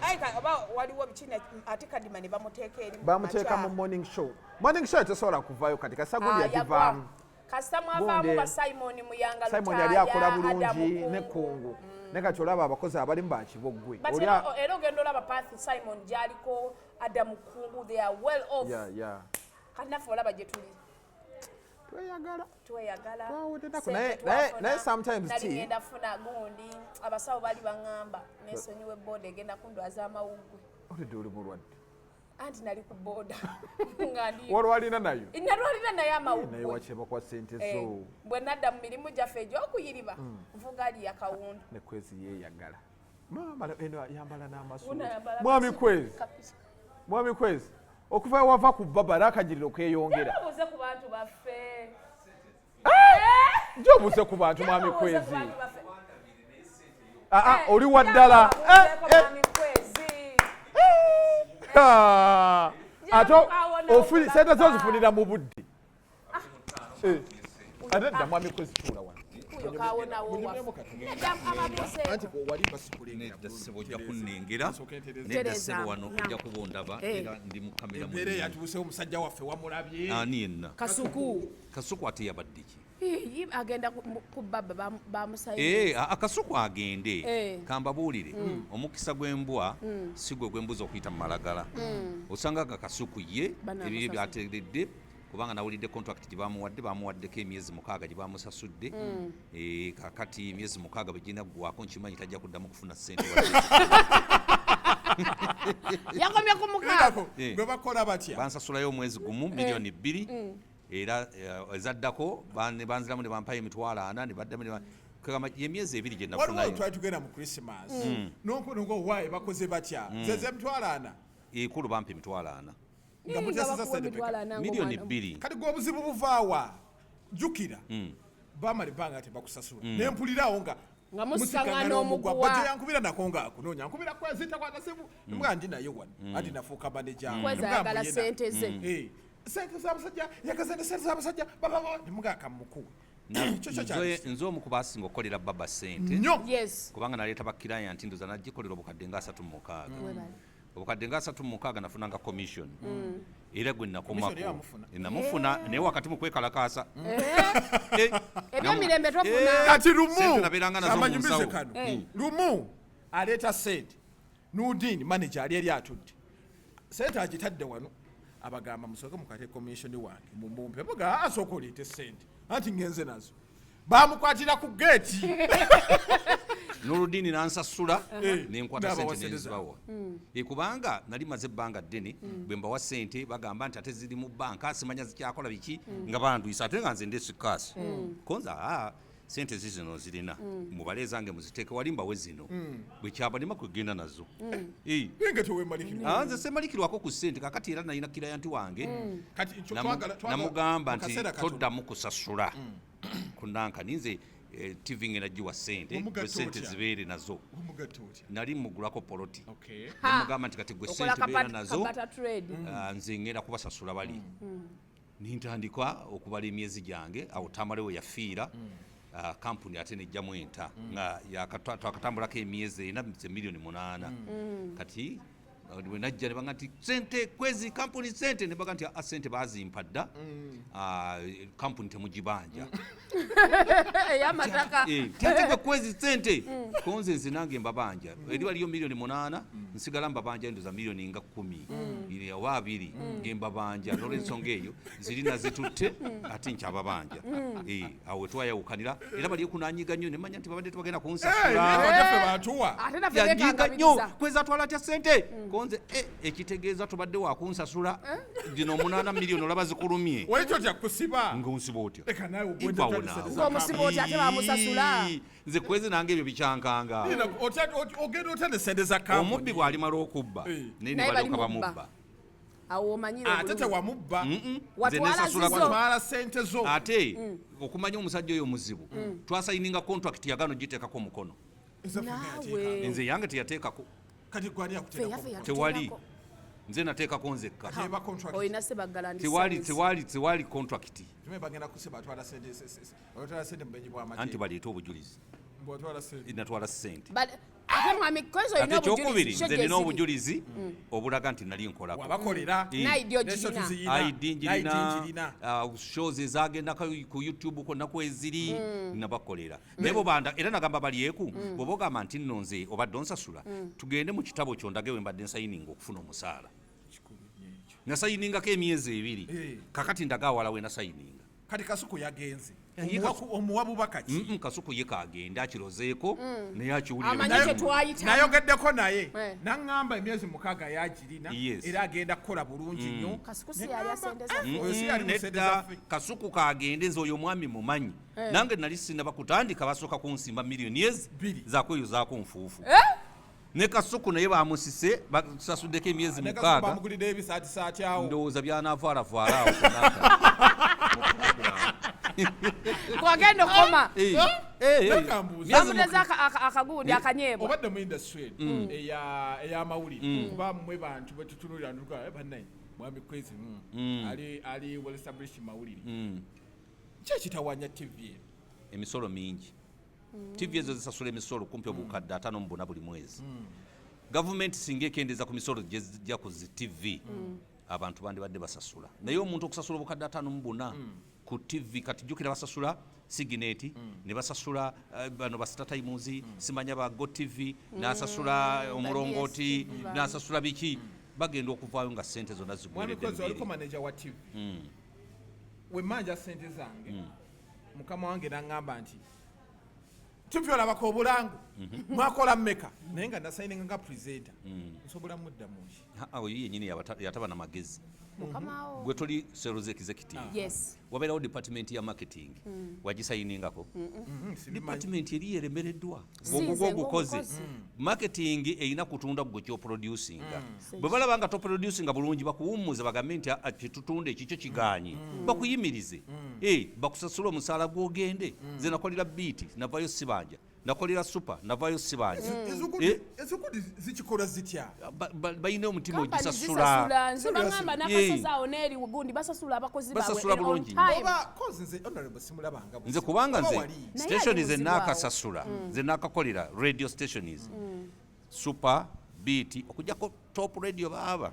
Aye oba waliwo biki ate Kadima ne bamuteeka eri mu Bamuteeka mu makya. morning show. Morning show tesobola kuvaayo kati kasagundi Ah, yagivaamu. yagwa. Kasita mwavaamu Gundi. ba Simon Muyanga Simon Lutaaya, yali akola Adamu bulungi Kungu. ne Kungu naye kati olaba abakozi abalimu bakiboggwe. But Oli era ogenda olaba path Simon gy'aliko, Adamu Kungu, they are well off. Kati naffe olaba gye tuli. Tweyagala. Tweyagala. Twawudde ennaku. Ssente twafuna, Naye sometimes nali ngenda funa gundi abasawo bali baŋŋamba nesonyiwe booda egenda kundwaza amawuggwe. Olidde oli mulwadde. Anti nali ku booda nga ndi Walwalina nayo. Nalwalira naye Naye amawuggwe. wakyebakwa ssente Eh, zo. Bwe nadda mu mirimu gyaffe egy'okuyiriba nvuga ali akawundu. Ne Kwezi yeeyagala maama eno yambala n'amasuuti. Una yambala Mwami amasuuti. Kwezi. Kapisa. Mwami Kwezi okuva wava ku baba n'akagiriro keeyongera. Obuuze ku bantu baffe. Gyobuuze ku bantu mwami Obuuze ku Kwezi. bantu baffe. Aa oli wa ddala. Obuuzeeko Eh, eh. mwami Kwezi. Ah. Ate Jamukawo sente zo ozifunira mu budde. Eh, ate dda mwami Kwezi tuula wano. Kuyo kawonawo waffe. Nedda ababuuzeeko. Anti wali basikulengera. Nedda ssebo ojja kunnengera nedda Tereza. ssebo wano Nya. ojja kuba ondaba era ndi mu kamera Embeera mwennyini. eyatuusewo omusajja waffe wamulabye. Ani yenna? Kasuku. Kasuku ate yabadde ki? Ii, agenda ku baba bamusayini. Eh, akasuku agende. Kambabuulire omukisa gw'embwa si gwe gw'embuzi okuyita mu malagala osanga nga Kasuku ye Bano ebibyo amusasula. byateredde kubanga nawulidde contract gye bamuwadde bamuwaddeko emyezi 6 gye bamusasudde. Eh, kakati emyezi 6 bwe ginaggwako nkimanyi tajja kuddamu kufuna ssente wadde. Yakomye ku 6. Lindako, gwe bakola batya? Bansasulayo omwezi gumu miliyoni 2 era ezaddako ne banziramu ne bampayo 40,000 ne baddamu ne Kagamba emyezi 2 gye Waliwo nafunayo. twali tugenda mu Christmas, nonkonongo waayi bakoze batya, zeze 40,000. Ekulu bampa 40,000. Nga mutesiza sente peka? 2 million. Kati gwe obuzibu buvaawa? Jjukira bamala ebbanga tebakusasula, nempulirawo nga Nga musikaŋŋana omuguwa. Bajja yankubira nako ngaakunoonya, nkubira Kwezi takwata simu, nga ndi naye wano, anti nafuuka maneja. Kwezi ayagala sente ze. Sente z'abasajja, yagaza ne sente z'abasajja bababa, nemugaka mukuwe. Kyo kyo kyali Nze omu ku basinga okukolera baba sente. Nnyo. Yes. Kubanga naleeta bakiraya nti ndoza nagikolera obukadde nga 36. Webale. Obukadde nga 36 nafunanga commission, era gwe Commission nakomako. yamufuna. Namufuna, naye wakati mu kwekalakaasa. Ebyemirembe tofuna. Kati lumu Sente nabeeranga nazo mu amanyumize nsawo. kano. Lumu aleeta sente, Nudin manager ali eri atudde, sente agitadde wano, abagamba musooke mukate commission wange mumumpe, muga asooka oleete sente anti ngenze nazo, bamukwatira ku geeti. Noludini nansasula, nenkwata N'abawa sente sente. nenzibawa. Kubanga nali maze ebbanga ddene bwe mbawa sente bagamba nti ate ziri mu banka, simanya zikyakola biki, nga bandwisa, ate nga nze ndesikaasi konza sente zizino zirina, mubale ezange muziteeke wali mbawe zino, bwe kyabalema kwegenda nazo. Nga tewemalikirwa. Nze semalikirwako ku sente. Kakati era nalina client wange, Kati twagala namugamba mu nti kaseera katono. toddamu kusasula kunankani, nze TV ngenda giwa sente, Omugatta gwe sente otya? zibeere nazo. Omugatta otya? Nali mugulako poloti. Okay. Nemugamba nti kati gwe Okola sente beera nazo, kabata trade. Nze ngenda kubasasula bali. Nintandika okubala emyezi gyange. Awo Tamale we yafiira, kampuni ate nejjamu enta nga twakatambulako emyezi 4, ze 8 million. Kati bwe najja ne baga nti sente Kwezi kampuni sente, ne baga nti "Ah, sente bazimpa dda. Kampuni temugibanja." Ey'amataka. Ate gwe Kwezi sente konze nze nange mbabanja, eri waliyo 8 million, nsigala mbabanja endoza 10 million nga oba 20 ngembabanja, nolwensonga eyo zirina zitutte ate nkyababanja. Awo wetwayawukanira, era bali kunanyiga nnyo, nemanya nti babadde tebagenda kunsasula. Bajaffe batuwa. Ate naffe Yanyiga nnyo. bekangabiriza. Kwezi atwala atya sente konze? Ekitegeeza tobadde wakunsasula gino 8 miliyoni, olaba zikulumye. Wali totya kusiba? Nga onsiba otya? Leka naawe. Ivawo naawe. Ng'omusiba otya ate bamusasula? Ii, nze Kwezi nange ebyo bikyankanga. Ogenda otya ne sente za kampuni? Omubbi bw'alimala okubba, naye ne Naye balyoka balimubba. bamubba. Awo omanyire Ate obulungi. tewamubba. Nze Watwala nesasula. zizo. Watwala sente zo. Ate okumanya omusajja oyo muzibu, twasayininga contract, yagano giteekako omukono. Ezaffe nga Naawe. yateeka. Nze yange teyateekako. Kati gwani Ffe akuteekako? yaffe Tewali. yatuteekako. Nze nateekako nzekka. Eba contract. Olina sebaggala ndi Tewali. service. Tewali contract. Tume bagenda kusiba, atwala sente, atwala sente mu benyi bw'amateeka. Anti baleete obujulizi. Mbu atwala sente. Natwala sente. Ate mwami Kwezi Ate olina ekyokubiri, obujulizi? nze nina obujulizi obulaga nti nali nkolako. Wabakolera. ID Neso ogirina? tuziyina. ID njirina. ID njirina. Shows ezagendako ku YouTube kwonna kweziri, nabakolera. Naye bobanda era nagamba balyeku, bw'oba ogamba nti nno nze obadde onsasula, tugende mu kitabo kyo ndage we mbadde nsayininga okufuna omusaala. Kikulu nnyo ekyo. Nasayiningako emyezi 2. Kakati ndaga awala we nasayininga. Kati Kasuku yagenze. Ye Omuwa bubaka ki? Kasuku ye kagende akirozeeko, naye akiwulire. Amanyi Bulungi. kye twayitamu. Nayogeddeko naye, naŋŋamba emyezi 6 yagirina, era agenda kukola bulungi nnyo. Kasuku si yali asente zaffe? Oyo si yali mu sente Nedda. zaffe. Kasuku kagende, nze oyo omwami mumanyi. Nange nali sinaba kutandika, basooka kunsimba miliyoni ezi 2. zakweyozaako nfuufu. Ne Kasuku naye bamusise, basasuddeko emyezi Ne Kasuku 6. bamugulidde ebisaatisaati awo. Ndowooza byanaavaalavuala awo kunaka. Kwagenda okukoma. Leka mbuuze. Bamuteze akagundi akanyeebwa. Obadde mu industry eno ey'amawulire, kuba mmwe bantu betutunulira ntuga bannaye, mwami Kwezi ali well established mu mawulire. Ki ekitawanya TV eno? Emisolo mingi. TV ezo zisasula emisolo kumpi obukadde 54 buli mwezi. Gavumenti singa ekendeeza ku misolo gyezijja ku zi TV, abantu bandibadde basasula. Naye omuntu okusasula obukadde 54 ku TV, kati jjukira basasula Signet, ne basasula bano ba Star Times, simanya ba Go TV, n'asasula omulongooti, DSTV. n'asasula biki, bagenda okuvaayo nga sente zonna Mwami zigweredde Kwezi, waliko mmere. manager wa TV. Wemmanja sente zange, mukama wange naŋŋamba nti TV olabako obulango. Mwakola mmeka? Naye nga nasayininga nga presenter. Nsobola muddamu ki? Oyo yennyini yataba na magezi. Mukamawo. Gwe toli sales executive? Yes. Wabeerawo department ya marketing, wagisayiningako? Department eri yeremereddwa. Si Bw'oguga nze ogukoze. ng'omukozi. Marketing erina kutunda gwe kyoproducinga. Bwe balaba nga toproducinga bulungi, bakuwummuze, bagambe nti, "Ah, kyetutunda ekikyo kiganye," bakuyimirize. Eh, bakusasule omusaala gw'ogende. Nze nakolera Beat, navayo sibanja. Nakolera Super, navayo sibanja. Eh? Ezukudi zikikola zitya? Balina omutima Kampani ogisasula. zisasula. Nze bagamba n'akasozi awo n'eri gundi basasula abakozi baabwe Basasula on bulungi. time. Oba kozi nze honorable simulabanga buzibu. Nze kubanga Oba nze wali. Naye station ali ze muzibu. naakasasula, ze naakakolera, radio stations, Super, Beat, okujjako Top Radio baaba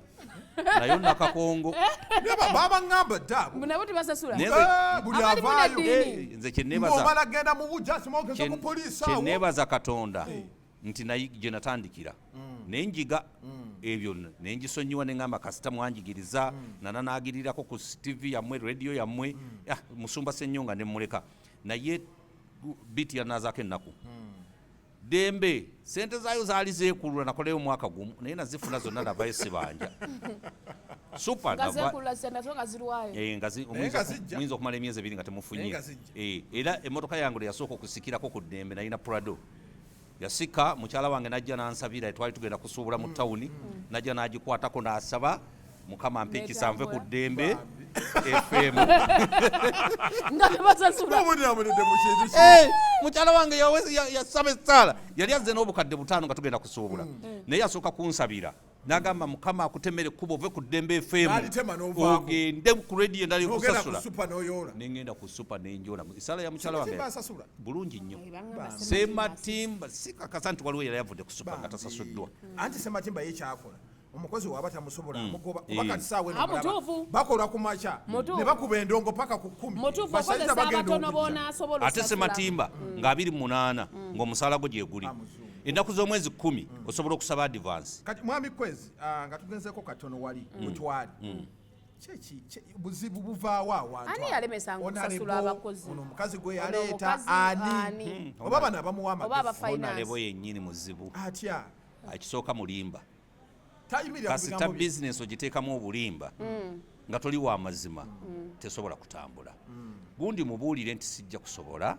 nayo nakakongo. Naye babaŋŋamba dda abo. Nabo tebasasula. Naye Eh, buli Abalimu avaayo. n'eddiini. Eh, nze kyenebaza Ng'omala genda mu bujja simogeza ku poliisi awo. Kyenebaza Katonda nti naye gye natandikira nenjiga ebyo, nengisonyiwa, neŋŋamba kasita mwanjigiriza nana nagirirako ku TV yammwe, radio yammwe. Ah, musumba Senyonga nemuleka, naye Beat yanazaako ennaku. Dembe sente zaayo zaali zeekulula, nakoleyo omwaka gumu naye nazifuna zonna, navayo sibanja. Super Nga zeekulula sente nazo nga zirwayo. Eh, nga Naye nga zijja. muyinza okumala emyezi 2 nga temufunye. Naye nga zijja. Eh, era emmotoka yange lwe yasooka okusikirako ku ddembe, nalina Prado, yasika mukyala wange najja n'ansabira. Twali tugenda kusuubula mu tawuni, najja n'agikwatako n'asaba, "Mukama mpe ekisa nve ku Netambula. Ddembe FM." Nga tebasasula. Obudde mu kintu ki? Eh, mukyala wange yasaba essaala, yali azze n'obukadde 5 nga tugenda kusuubula, naye yasooka kunsabira n'agamba, "Mukama akutemere ekkubo ove ku Ddembe FM N'alitema n'ovaako. ogende ku rediyo endala N'ogenda ku ekusasula." Super n'oyoola. Nengenda ku Super nenjola esaala ya mukyala wange. Sematimba asasula? Bulungi nnyo. Bangamba. Sematimba sikakasa nti waliwo yali avudde ku Super nga tasasuddwa. Anti Sematimba ye kyakola, omukozi waaba tamusobola amugoba, kuba Eh. kati saawa eno Ah, mulaba, mutuufu. bakola ku makya Mutuufu. ne bakuba endongo paka ku 10. Mutuufu. Basajja Okozesa bagenda abatono okujja. b'onaasobola Ate osasula. Sematimba nga 28 ng'omusaala gwo gyeguli, Amuzungu. ennaku z'omwezi 10 osobola okusaba advance. Kati mwami Kwezi, ah, nga tugenzeko katono wali mutwali buzibu buvaawo awantu Ani awo? yalemesanga Honorable, okusasula abakozi? ono omukazi gwe Ono yaleeta omukazi ani? ani? Oba bano abamuwa Oba amagezi? aba finance. Honorable yennyini muzibu. Atya? Ekisooka mulimba. Tayimirira ku Kasita bigambo bye. bizinesi ogiteekamu obulimba nga toli wa mazima, tesobola kutambula. Gundi mubuulire nti sijja kusobola,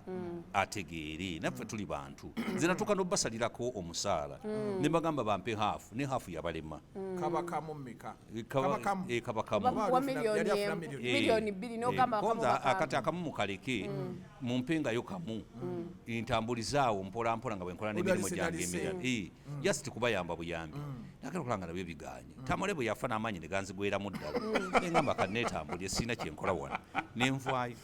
ategeere naffe tuli bantu. Nze natuuka n'obasalirako omusaala ne bagamba bampe half, ne half yabalema. Kaba kamu mmeka? Kaba kamu. Eh, kaba kamu. Oba Oba wa yali miliyoni afuna emu. miliyoni. Eh, Miliyoni 2 eh, n'ogamba akamu konza bakamu. akati akamu mukaleke, mumpengayo kamu, ntambulizaawo mpola mpola nga bwenkola n'emirimu Odalise, gyange dalise. emirala. Eh, just kubayamba buyambi. Nagenda okulaba nga nabyo biganye. Tamale bwe yafa n'amaanyi ne ganzigweramu ddala, nengamba kaneetambulye, sirina kyenkola wano, nenvaayo.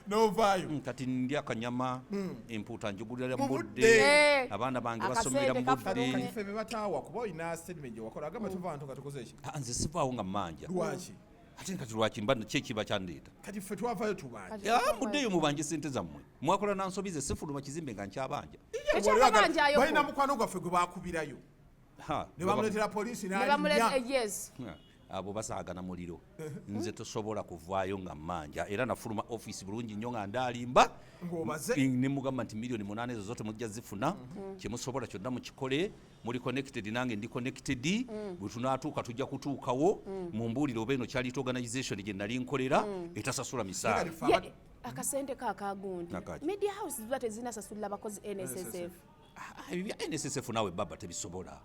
N'ovaayo. Kati ndya akanyama, empuuta njugulira Mu mu budde. budde, Eh, abaana bange akasente basomera mu kafuna. budde. Kati ffe be bataawa, kuba olina statement gye wakola agamba tuva abantu nga tukoze eki? Ah, nze sivaawo nga mmanja. Lwaki? Ate kati lwaki mba ki ekiba kyandeeta? Kati ffe twavayo tubanja. Kati Ya, muddeeyo mubanje sente zammwe. Mwakola na nsobi ze, sifuluma kizimbe nga nkyabanja. Tekyababanjayo. Balina mukwano gwaffe gwe bakubirayo Ha, ne bamuleetera poliisi Ne bamuleta n'alinnya. eh, yes. Ha, abo basaagana muliro. Nze tosobola kuvaayo nga mmanja, era nafuluma offisi bulungi nnyo nga ndaalimba. Ng'obaze. Ne mugamba nti miliyoni 8 ezo zo temujja zifuna, kyemusobola kyonna mukikole, muli connected nange ndi connected, bwe tunaatuuka tujja kutuukawo. Mumbuulire oba eno charity organization gye nali nkolera etasasula misaala. Kati ffe Ye, akasente ka akagundi. Akaki? Media house ziba tezinasasulira bakozi NSSF. Ah, ebyo bya NSSF naawe baba tebisobola.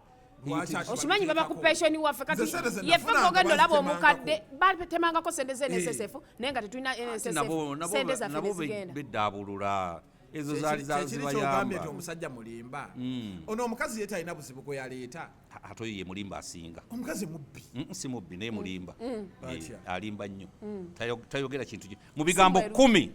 Lwaki ati Okimanyi baba ku babiteekako? pension waffe kati. Nze sente ze Yeffe nafunanga gogenda olaba bazitemangako. omukadde batemangako sente ze NSSF, naye nga tetulina Ate nabo NSSF, nabo sente zaffe nabo nezigenda. beddaabulula ezo zaali Kyekiri kyogambye nti zibayamba. omusajja mulimba ono omukazi ye talina buzibu gwe yaleeta. Ate oyo ye mulimba asinga. Omukazi mubbi. Si mubbi naye mulimba. Eh, Atya? alimba nnyo. Tayogera kintu mu bigambo Mweru. 10,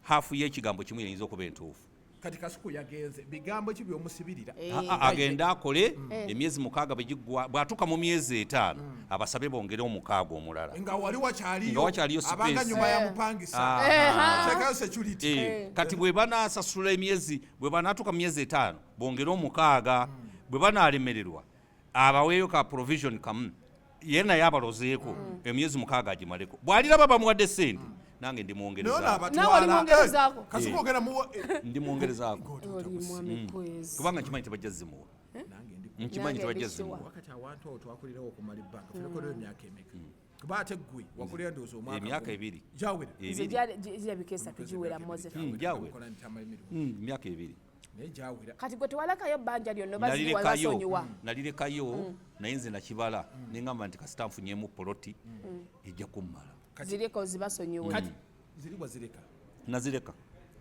half y'ekigambo kimu yeyinza okuba entuufu. Kati Kasuku yagenze, bigambo ki byomusibirira? Eh. Agende akole emyezi 6, bwe giggwa, bw'atuuka mu myezi 5 abasabe bongere omukaaga omulala. Nga wali wakyaliyo. Nga wakyaliyo space. Abanga nyuma yamupangisa, teekayo security. Eh, kati bwe banaasasula emyezi, bwe banaatuuka mu myezi 5 bongere omukaaga, bwe banaalemererwa abaweeyo ka provision kamu, ye naye abalozeeko emyezi 6 agimaleko. Bw'aliraba bamuwadde sente. Nange ndi Naye ono mwongerezaako. abatwala. Naawe oli mwongerezaako. Eh, Kasuku ogenda muwa Ndi mwongerezaako. Oli mwami Kwezi. Kubanga nkimanyi tebajja zimuwa. Nange ndi Nkimanyi Nange tebajja ndi sure. zimuwa. Wakati awantu awo twakulirawo okumala ebbanga, funekoleyo emyaka emeka? Kuba ate ggwe wakulira ndowooza omwaka Emyaka gumu. 2. Gyawera. Nze 2. Girabika 3 giwera, Moses. Gyawera. Mukola nti tamala emirimu. Emyaka 2. Naye gyawera. Kati gwe tewalekayo bbanja lyonna oba Nalirekayo, basonyiwa? nalirekayo, naye nze nakibala neŋŋamba nti kasita nfunyemu poloti ejja kummala. Zireka zibasonyiwe. Kati ziri wazireka? Nazireka.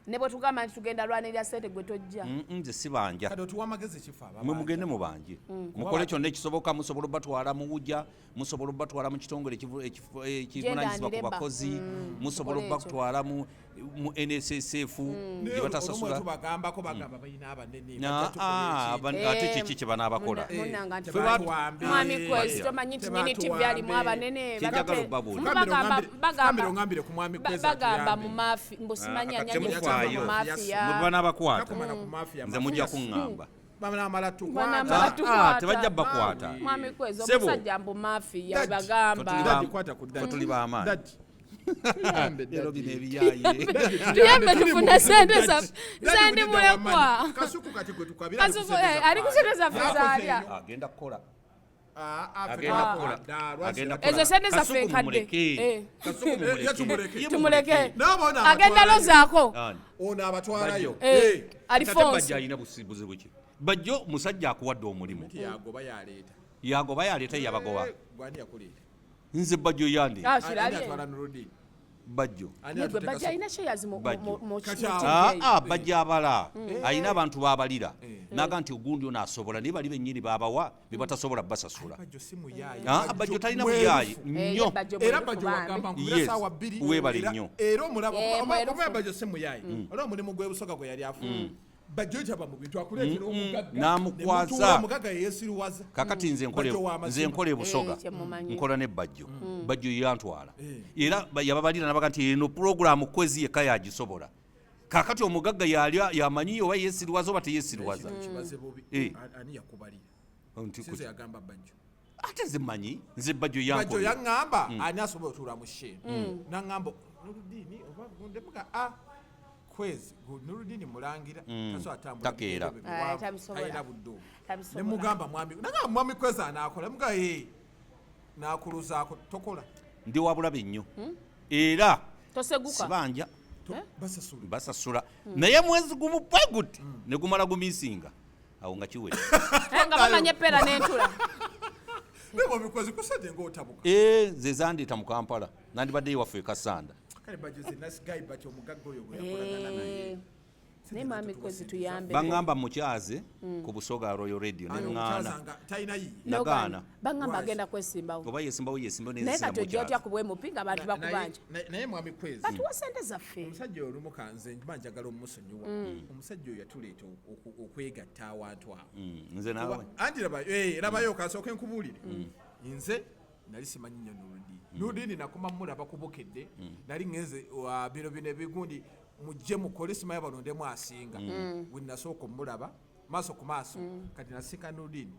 Ne bwe tugamba nti tugenda lwanirira sente, gwe tojja. Nze sibanja. Kati otuwa amagezi kifa ababanja. Mwe mugende mubanje, mukole kyonna ekisoboka. Musobola obatwala mu wujja, musobola obatwala mu kitongole ekivunanyizibwa ku Gender and bakozi, musobola Mukole ekyo. obatwala mu NSSF Naye gye olumu batasasula. tubagambako, bagamba balina abanene, Na- bajja tukola ah, eki. ate kiki kye banaabakola? Munnanga nti Tebatuwambe. Mwami Kwezi, Batya. tomanyi nti nyini TV alimu abanene? Kyenjagala okubabuulira. Ngambire, ongambire ku mwami Kwezi Bagamba atuyambe. mu mafi, mbu simanyi Ah, anyanyini temufaayo. mu mafiya. Mwe banaabakwata, Takumana ku mafia, nze mujja mafia. kuŋŋamba. Banamala tukwata. Banamala Ah, tukwata. tebajja bakwata. Mwami Kwezi, Sebo. omusajja mbu mafiya, Daddy. bagamba. Daddy, kwata ku daddy. Ffe tuli b'amaanyi. Daddy. Tuyambe, Leero daddy. bino ebiyaaye. Tuyambe tufune sente zaffe. Daddy, Nze ndi budde mulekwa. wamani. Kasuku kati gwe tukabira ali ku Kasuku, sente eh, zaffe. ali ku sente zaffe Yakoze z'alya. eno. Agenda kukola. Ah, ah, Agenda ffe kukola. dda, lwaki Agenda era- kukola. Ezo sente zaffe Kasuku enkadde. mumuleke. Eh. Kasuku mumuleke. Ye tumuleke. Ye Tumuleke. Naye ono Agenda abatwalayo. lozaako. Ani? Ono abatwalayo. Bajjo. Eh, Eh, Ate Alifonso. Bajjo alina buzibu ki? Bajjo musajja akuwadde omulimu. Nti yagoba yaleeta. Yagoba yaleeta, yabagoba. Eh, gwani yakuleeta? Nze Bajjo yandi. Ah, Ani kirabye. atwala Nurudini? Bajjo. Ani Nigwe atutte Bajjo Kasuku? alina shares Bajjo. mu Kati mu awo. TV Ah, eyo. ah, Bajjo abala, alina abantu babalira naga nti ogundi ono asobola, naye bali bennyini babawa be batasobola basasula. Bajjo si muyaaye. Ah, Bajjo talina mwerufu. buyaaye Eh, nnyo. ye Bajjo Era mwerufu Bajjo bambi. wagamba nkubira Yes, saawa 2. weebale nnyo. Era omulaba Eh, mwerufu. oba Bajjo si muyaaye. Olaba omulimu gw'ebusoga gwe yali afuna. Bajjo kyaba mu bintu akuleetera omugagga. N'amukwaza. Ne mutuula, omugagga yeesiruwaza. Kakati nze nkole Bajjo wa mazima. nze nkola ebusoga. Eh, kyemumanyi. Nkola ne Bajjo. Bajjo yantwala era yababalira nabaga nti eno pulogulaamu Kwezi yekka yagisobola. Kakati omugagga yali yamanyi oba yeesiriwaza oba teyeesiriwaza. Kino kibaze bubi. Eh. Ani yakubalira? Nti Sinze yagamba Bajjo. Ate nze mmanyi, nze Bajjo Bajjo yankola. yaŋŋamba ani asobola otuula mu sheeni. Naŋŋamba Nurudini oba gundemuga a Kwezi Nurudini mulangira tasobola atambula Takeera. bigere biwanvu, Ah, tabisobola. talina buddo. Tabisobola. Ne mugamba mwami, nagamba mwami Kwezi anaakola, muga ye naakuluzaako tokola. Ndi wa bulabe nnyo era Toseguka. sibanja. Basasula. Basasula, naye mwezi gumu bwe guti ne gumala gumisinga awo nga kiwedde. Eh, nga bamanye epera n'entula. Naye mwami Kwezi kusente ng'otabuka. Eh, nze zandeeta mu Kampala, nandibadde ewaffe e Kasanda. Kale Bajjo ze nice guy, but omugagga oyo gwe yakolagana naye. Eh, naye mwami Kwezi tuyambe. Baŋŋamba mukyaze ku Busoga Royal Radio, Ani neŋŋaana. omukyaza nga talina yiye. Nagaana. Bagamba Lwaki? agenda kwesimbawo. Oba yesimbawo yesimbawo. Naye kati ojja otya Nezira ku bwemupi nga abantu bakubanja? Naye mwami Kwezi, Batuwa sente zaffe. omusajja olumu kanze mba njagala omusonyiwa. Omusajja oyo yatuleeta okwegatta awantu awo. Nze naawe. Anti labayo kasooke nkubuulire, nze nali simanyi nnyo Nurudini. Nurudini nakoma mulaba kubukedde, nali ngenze wa bino bino ebigundi mujje mukole simanyi balondemu asinga. We nasooka omulaba maaso ku maaso, kati nasinkana Nurudini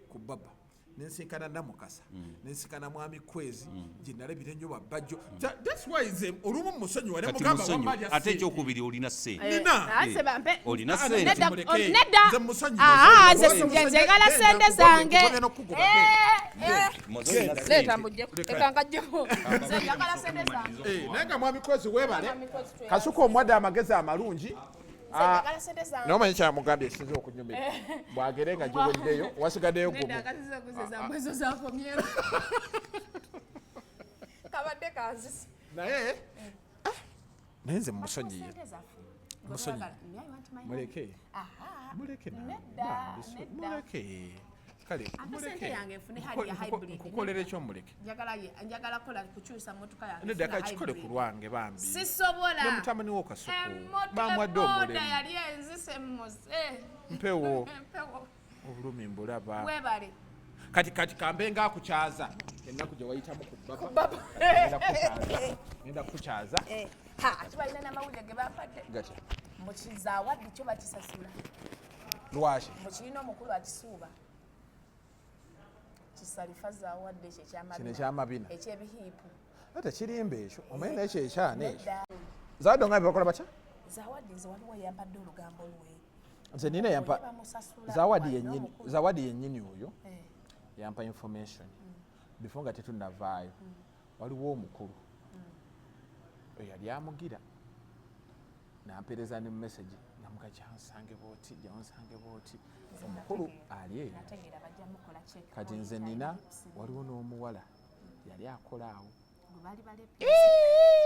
ku baba, nensinkana Namukasa, nensinkana mwami Kwezi gye nalabira ennyo babajjo. That's why nze olumu musonyiwa ne Kati mugamba musonyiwa. wamma alya Ate ssente. ekyokubiri olina ssente. Nina. Ah, nze bampe. Olina Ah, ssente. Nedda, Tumuleke. oh, nedda. Nze musonyiwa. Ah, nze Nze nze njagala Genda, sente nkugobye, zange. nkugobye n'okukugoba. Eh, eh. Moze olina Leeta ssente. mbuggyeko. Leka nkaggyeko. Nze njagala sente zange. Eh, naye nga mwami Kwezi weebale. Mwami Kwezi twebaza. Kasuku omuwadde amagezi amalungi. Nze njagala sente zange. Naye omanyi kyamugambye ekisinza okunyumira, bwagere nga giweddeyo wasigaddeyo gumu. Nedda, akasiza kuzeza mbwezo zakomyewo. Kabadde kanzise. Naye ah, naye nze mumusonyiye. Sente zaffe. Musonyiye. Me, I want my money. Muleke. Aha. Muleke nawe. Nedda, Bambi, nedda. muleke kale. Ate Muleke. sente yange nfune hali ya hybrid. Nkukolera ekyomuleke. Njagala kola kukyusa mmotoka yange. Nedda, nfuna kakikole ku hybrid. lwange bambi. Sisobola. Ne mutabani wo Kasuku Emmotoka bamuwadde boda omulimu. yali enzise muse. Mpewo. Empewo. Obulumi mbulaba. Webale. Kati kambe nga akukyaza ennaku gye wayitamu ku baba. Ngenda kukukyaza. Ngenda kukukyaza. Eh, ha, ate balina n'amawulire ge bampadde. Gatya? Mukizawadde kyo bakisasula. Lwaki? Mukirina omukulu akisuuba. Kisalifa zawadde ekyo Kino ekyamabina. ekyamabina. Ekyebihiipu. Ate kirimba ekyo, omanyi nekyo ekyana ekyo. Nedda. Zawadi ongambe bakola batya? Zawadi nze waliwo yampadde olugambo lwe. Nze nina yampa Bamusasula, Zawadi alina yennyini, omukulu. Zawadi yennyini oyo Eh. yampa information before nga tetunnavaayo. Waliwo omukulu oyo yali amugira nampeereza ne message namuga gyansange bwoti, gyansange bwoti. Omukulu ali eyo. Nategeera bajja mukola check. Kati nze nina waliwo n'omuwala yali akola awo. Gwe baali balepye.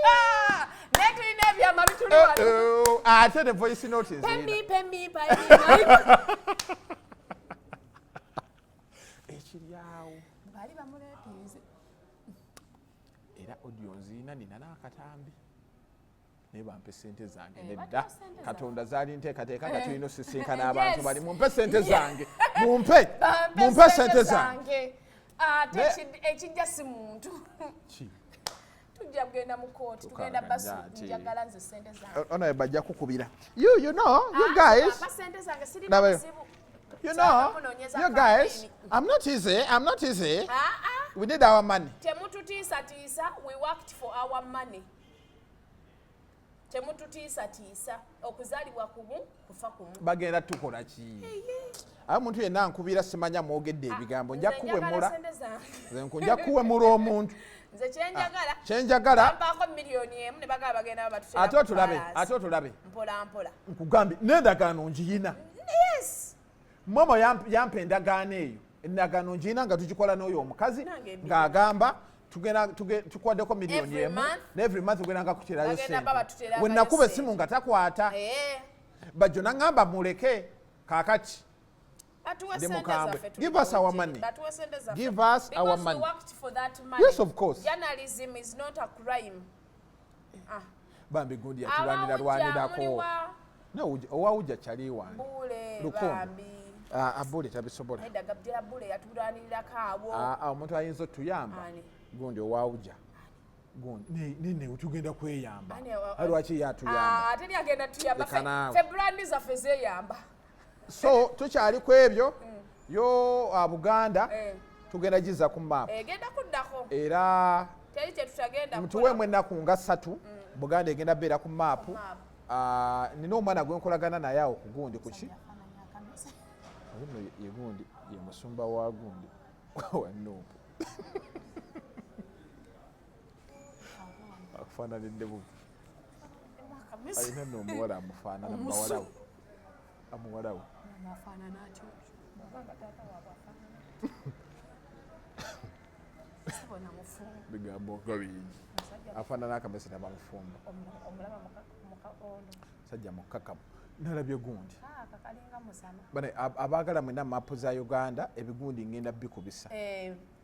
Ah! Naye tulina ebyama bituli wano. Ate ne voice note nzirina. Pemi, pemi, pemi. Ekiri awo. Baali bamuleepinze. Era audio nzirina, nina n'akatambi, naye bampe sente zange. Eh, Nedda. batuwa sente. Katonda zaali nteekateeka nga tulina osisinkana Yes. abantu bali, mumpe sente zange, mumpe Bampe mumpe sente zange. Ate ekijja si muntu. Ki? Tujja kugenda mu kooti, tugenda Tukaaga basu ate. njagala nze sente zange. Ono bajja kukubira, you know, you guys. Bampa sente zange, sirina Labayo. buzibu. You Saagala know, kunoonyeza you guys, campaign. I'm not easy, I'm not easy. Ah, ah. We need our money. Temututiisatiisa, we worked for our money. Temututiisatiisa, okuzaalibwa kumu, kufa kumu. Bagenda tukola ki? Aye omuntu yenna nkubira, simanya mwogedde ebigambo, nja Nze njagala kuwemula. sente zange. Nze nja kuwemula omuntu. Nze kyenjagala, Kyenjagala bampaako 1 million ne bagaba bagenda batutera ate ku otulabe, balance. ate otulabe. Mpola mpola. Nkugambye n'endagaano ngiyina. Yes. Momo yampa endagaano eyo, endagaano ngiyina nga tugikola n'oyo omukazi. Nange mbirina. Ng'agamba tugenda tukwaddeko miliyoni Every emu month. ne every month tugenda nga kuterayo Bagenda sente. baba tuterayo We nakuba sente. essimu nga takwata. Eh, Bajjo naŋŋamba muleke kaakati. Batuwe Ndi sente mukambwe. zaffe, tuli Give us our bulungi. money. Batuwe sente zaffe. Give us our Because we money. worked for that money. Yes, of course. Journalism is not a crime. Ah. Bambi gundi yatulwanira Abawujja lwanirako. muliwa? Owawujja kyali wange. Bule. Lukondo. Bambi. Ah, abule tabisobola. Nedda, Gabriela Bule yatulwanirirako awo. Ah, ah, omuntu ayinza otuyamba Ani? gundi owawujja gundi nene tugenda kweyamba. Ani Aye lwaki ye atuyamba? Ah, teri agenda tuyamba. Leka naawe. Ffe brand zaffe zeeyamba. So tukyali ku ebyo yo, ah, Buganda Eh. tugenda giza ku maapu. Egenda kuddako. Era Teri kyetutagenda. mutuweemu ennaku nga 3, Buganda egenda beera ku maapu. Maapu. Ah, nina omwana gwe nkolagana naye awo ku gundi kuki. Oyo nno ye gundi ye musumba wa gundi wa Nuupu, akufaananidde bubi. Alina nno omuwala amufaanana, muwalawe, amuwalawe. Afaanana atyo obanga taata waabwe afaanana sibona mufumbo. Bigambo nga bingi. Afaanana akamese nabamufumbo. Omulaba mukaono. Sajja mukkakamu, nalabye gundi. Aka kalinga musana. Bane abaagala mwena mapu za Uganda, ebigundi ngenda bikubisa.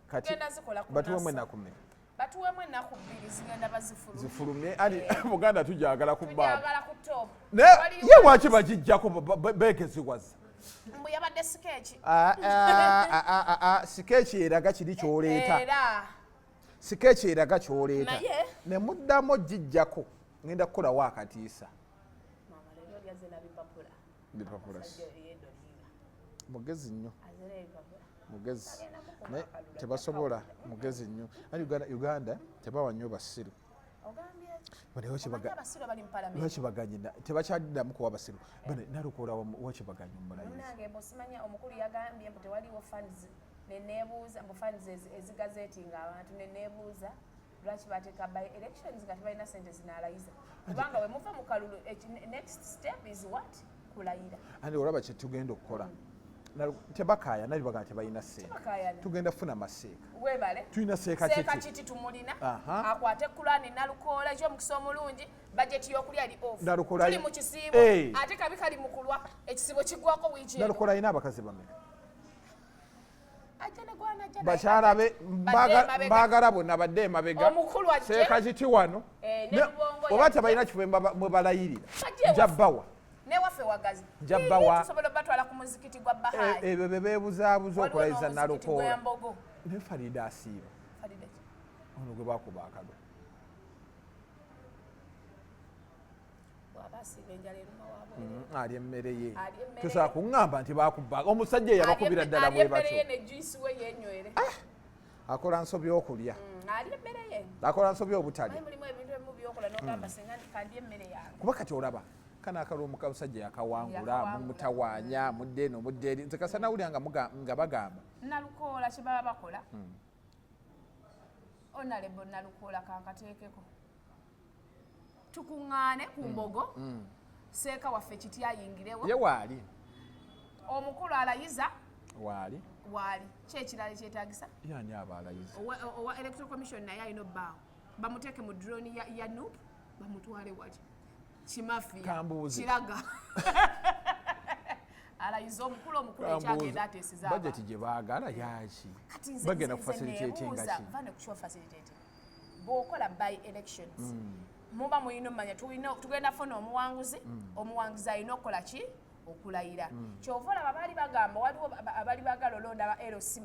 Kati Tugenda zikola ku batuwemu NASA. ennaku mmeka? Batuwemu ennaku 2, zigenda bazifulumye. Zifulumye ali Buganda tujagala ku maapu. Tujagala ku top. Naye Waliyo ye lwaki bagijjako beekeziwaza? Mbu yabadde sketch. Ah, ah, ah, ah, ah, ah, sketch eraga kiri kyoleeta. Era Sketch eraga kyoleeta. Naye- Ne muddamu ogijjako, ngenda kukolawo akatiisa. Mama leero lyazze na bipapula. Bipapula. Omusajja eyeedolinga. Mugezi nnyo. Azze n'ebipapula. Mugezi. Agenda mukuba Naye akalulu, tebasobola. ajja Mugezi nnyo. Ali Uganda tebawa nnyo basiru. Ogambye Bane omanyi abasiru bali mu palamenti. Lwaki baganye tebakyaddamu kuwa basiru? Bane Nalukola wakibaganye omulayizi. Munnange mbu simanya omukulu yagambye mbu tewaliwo funds, neneebuuza mbu funds ezigazetinga abantu, neneebuuza lwaki bateeka by elections nga tebalina sente zinaalayiza, kubanga bwe muva mu kalulu next step is what? Kulayira. Andi olaba kyetugenda okukola, tebakaaya nali bagamba tebalina sente. Tebakaayana. Tugenda kufuna maseeka. Webale. Tulina seeka. Seeka. Kiti. Kiti tumulina. Aha. Akwate kulani Nalukoola, ekyomukisa omulungi bajeti y'okulya ali off. Nalukoola Tuli mu kisiibo. Eh. Ate kabi kali mu kulwa, ekisiibo kiggwako wiiki eno. Nalukola alina abakazi bameka? Ajja ne gwana ajja naye. Bakyala be Badde emabega. mbaagala bonna badde emabega. Omukulu ajje. Seeka kiti wano. Eh, ne Lubongo Oba yajja. tebalina kifo mwe balayirira, Bajje nja ewaffe. bawa. Newaffe wagazi. Nja bawa. Tusobola obatwala ku muzikiti gwa Bahai. Ebyo bye beebuzaabuza Waliwo okulayiza n'omuzikiti Nalukoola. gw'Embogo. Ne Farida asiiba. Farida ki? Ono gwe bakuba akalo. Bw'aba asiiba enjala eruma waabwe. Alya emmere ye. Alya emmere Tosobola ye. kuŋŋamba nti bakuba omusajja eyabakubira ddala Alya bwe emmere batyo. ye ne juice we yenywere. Akola nsobi okulya. Alya emmere ye. Akola nsobi obutalya. Naye mulimu ebintu ebimu byokola n'ogamba singa kandya emmere yange. Kuba kati olaba kana akalulu musajja yakawangula, Yakawangula. mumutawaanya, mudde eno mudde eri. Nze kasa nawulira nga bagamba Nalukoola kye baba bakola. Honorable Nalukoola kankateekeko. Tukuŋŋaane ku mbogo. Seeka waffe kiti ayingirewo. Ye waali. Omukulu alayiza. Waali. Waali. Ki ekirala ekyetaagisa? Yani aba alayiza? Owa Electoral Commission naye alina obbaawo. Bamuteeke mu drone ya NUP, bamutwale wali. Kimafiya. Kambuuze. Kiraga. Alayiza omukulu ekyagenda ateeseza abantu. Budget gye baagala yaki? Kati nze Bagenda nze kufacilitatinga neebuuza, ki? va ne ku kyo facilitating. Bw'okola by elections, muba mulina omumanya tugenda kufuna omuwanguzi, omuwanguzi alina okukola ki? Okulayira. Kyova olaba baali bagamba waliwo abali baagala olonda ba LC.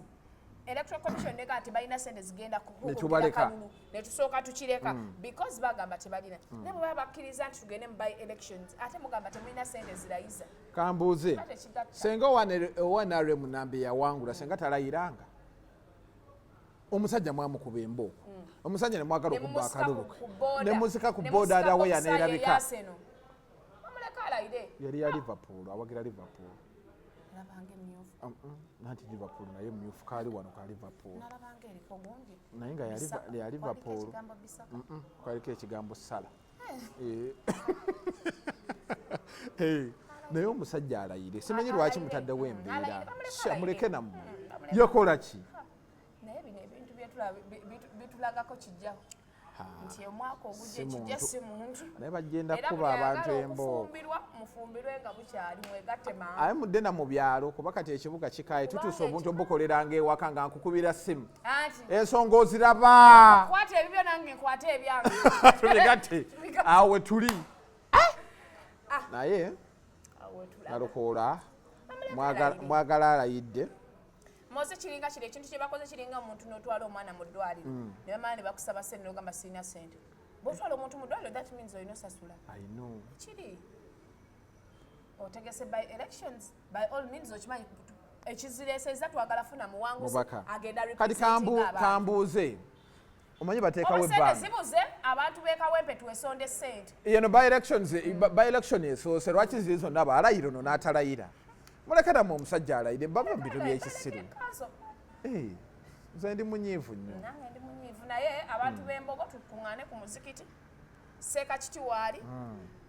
Electoral Commission nega nti balina ssente zigenda Ne kukugira tubaleka. kalulu, ne tusooka tukireka because bagamba tebalina. Naye bwe baba bakkiriza nti tugende mu by elections, ate mugamba temulina ssente zirayiza. Kambuuze. Kiba tekigatta. Senga owa NRM Nambi yawangula, senga talayiranga. Omusajja mwamukuba embooko. Omusajja ne mwagala Ne okubba mumusika akalulu ku ke. border. Ne musika ku Ne border musika adawe ku yaneerabika. ya Arsenal. Bamuleka alayire. Yali ya Liverpool, awagira Liverpool. Nalabanga emyufu. Nanti Liverpool naye myufu kaali wano ka Liverpool. Nalabanga eriko gundi. Naye nga Bisaka. ya Kwaliko Liverpool. ekigambo Bisaka. Kwaliko ekigambo Salah. Naye omusajja alayire. Simanyi lwaki Alayire. mutaddewo embeera. Alayire, bamuleke Sha, alayire. muleke nammwe. Bamuleke. Yakola ki? Naye bino ebintu byetulaba bitulagako kijja. Nti omwaka ogujja Si ekijja muntu. si muntu. Naye bagenda Era kuba buli abantu ayagala embooko. okufumbirwa, mufumbirwe nga bukyali, mwegatte mangu. Aye mudde na mu byalo kuba kati ekibuga kikaye, Kubanga tutuuse obuntu obukoleranga ewaka nga nkukubira ssimu. Anti. Ensonga oziraba. Kwata ebibyo nange nkwate ebyange. Tubigatte. Tubigatte. Awo we tuli. Naye Awo we tulaba. Nalukoola Bamuleke alayire. mwagala alayidde. Mose kiringa kiri ekintu kye bakoze kiringa omuntu n'otwala omwana mu ddwaliro. Ne bamala ne bakusaba ssente n'ogamba sirina ssente. Bw'otwala omuntu mu ddwaliro that means olina osasula. I know. Kiri. Otegese by elections by all means okimanyi ekizireesezza twagala funa muwanguzi Mubaka. agenda Kati representing abantu. kambuuze. Omanyi bateekawo Oba ssente ebbanga. zibuze abantu b'e Kawempe twesonde ssente. Yeno by elections, by election esoose lwaki ziri zonna baalayira ono n'atalayira. Muleke nammwe omusajja alayire bava mu bintu by'ekisiru. Nze ndi munyiivu nnyo. Nange ndi munyiivu naye abantu b'embogo tukuŋŋaane ku muzikiti. Seeka kiti waali.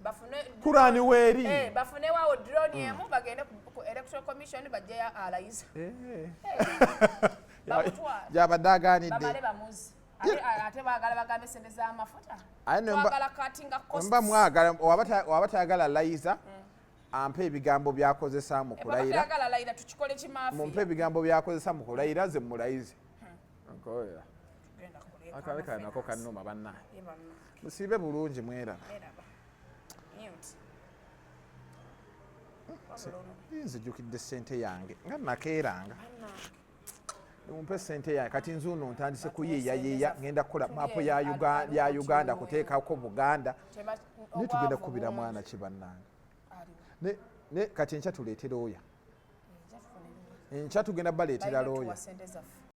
Bafune Kuraani weeri. Bafune waawo drone emu bagende ku Electoral Commission bajjeyo alayiza. Bamutwale. Gy'abadde agaanidde. Bamale bamuzi. Ate baagala bagambe ssente z'amafuta. Aye ne mba- Twagala cutting costs. Mba mwagala, waba tayagala layiza, ampe ebigambo by'akozesa mu Bw'aba kulayira. tayagala layira, tukikole kimaafiya. Mumpe ebigambo by'akozesa mu kulayira, ze mulayize. Nkoya. Tugenda kuleeka Akabe kano nako amafinance. kannuma bannange. Ye bannange. Musiibe bulungi mweraba. Mweraba. Mute. Nzijukidde ssente yange nga nakeeranga. Bannange. Mumpe ssente yange kati nze ono ntandise Batuwe kuyiiyayiiya, ssente ngenda kukola zaffe. maapu Tuli ya eno, Uganda eno. kuteekako Buganda. Teba- Naye tugenda obwavu kukubira bungi. mwana ki bannange. Aliwo. Ne kati enkya tuleete looya. Enkya tufune looya. Enkya tugenda baleetera Balina looya. otuwa ssente zaffe.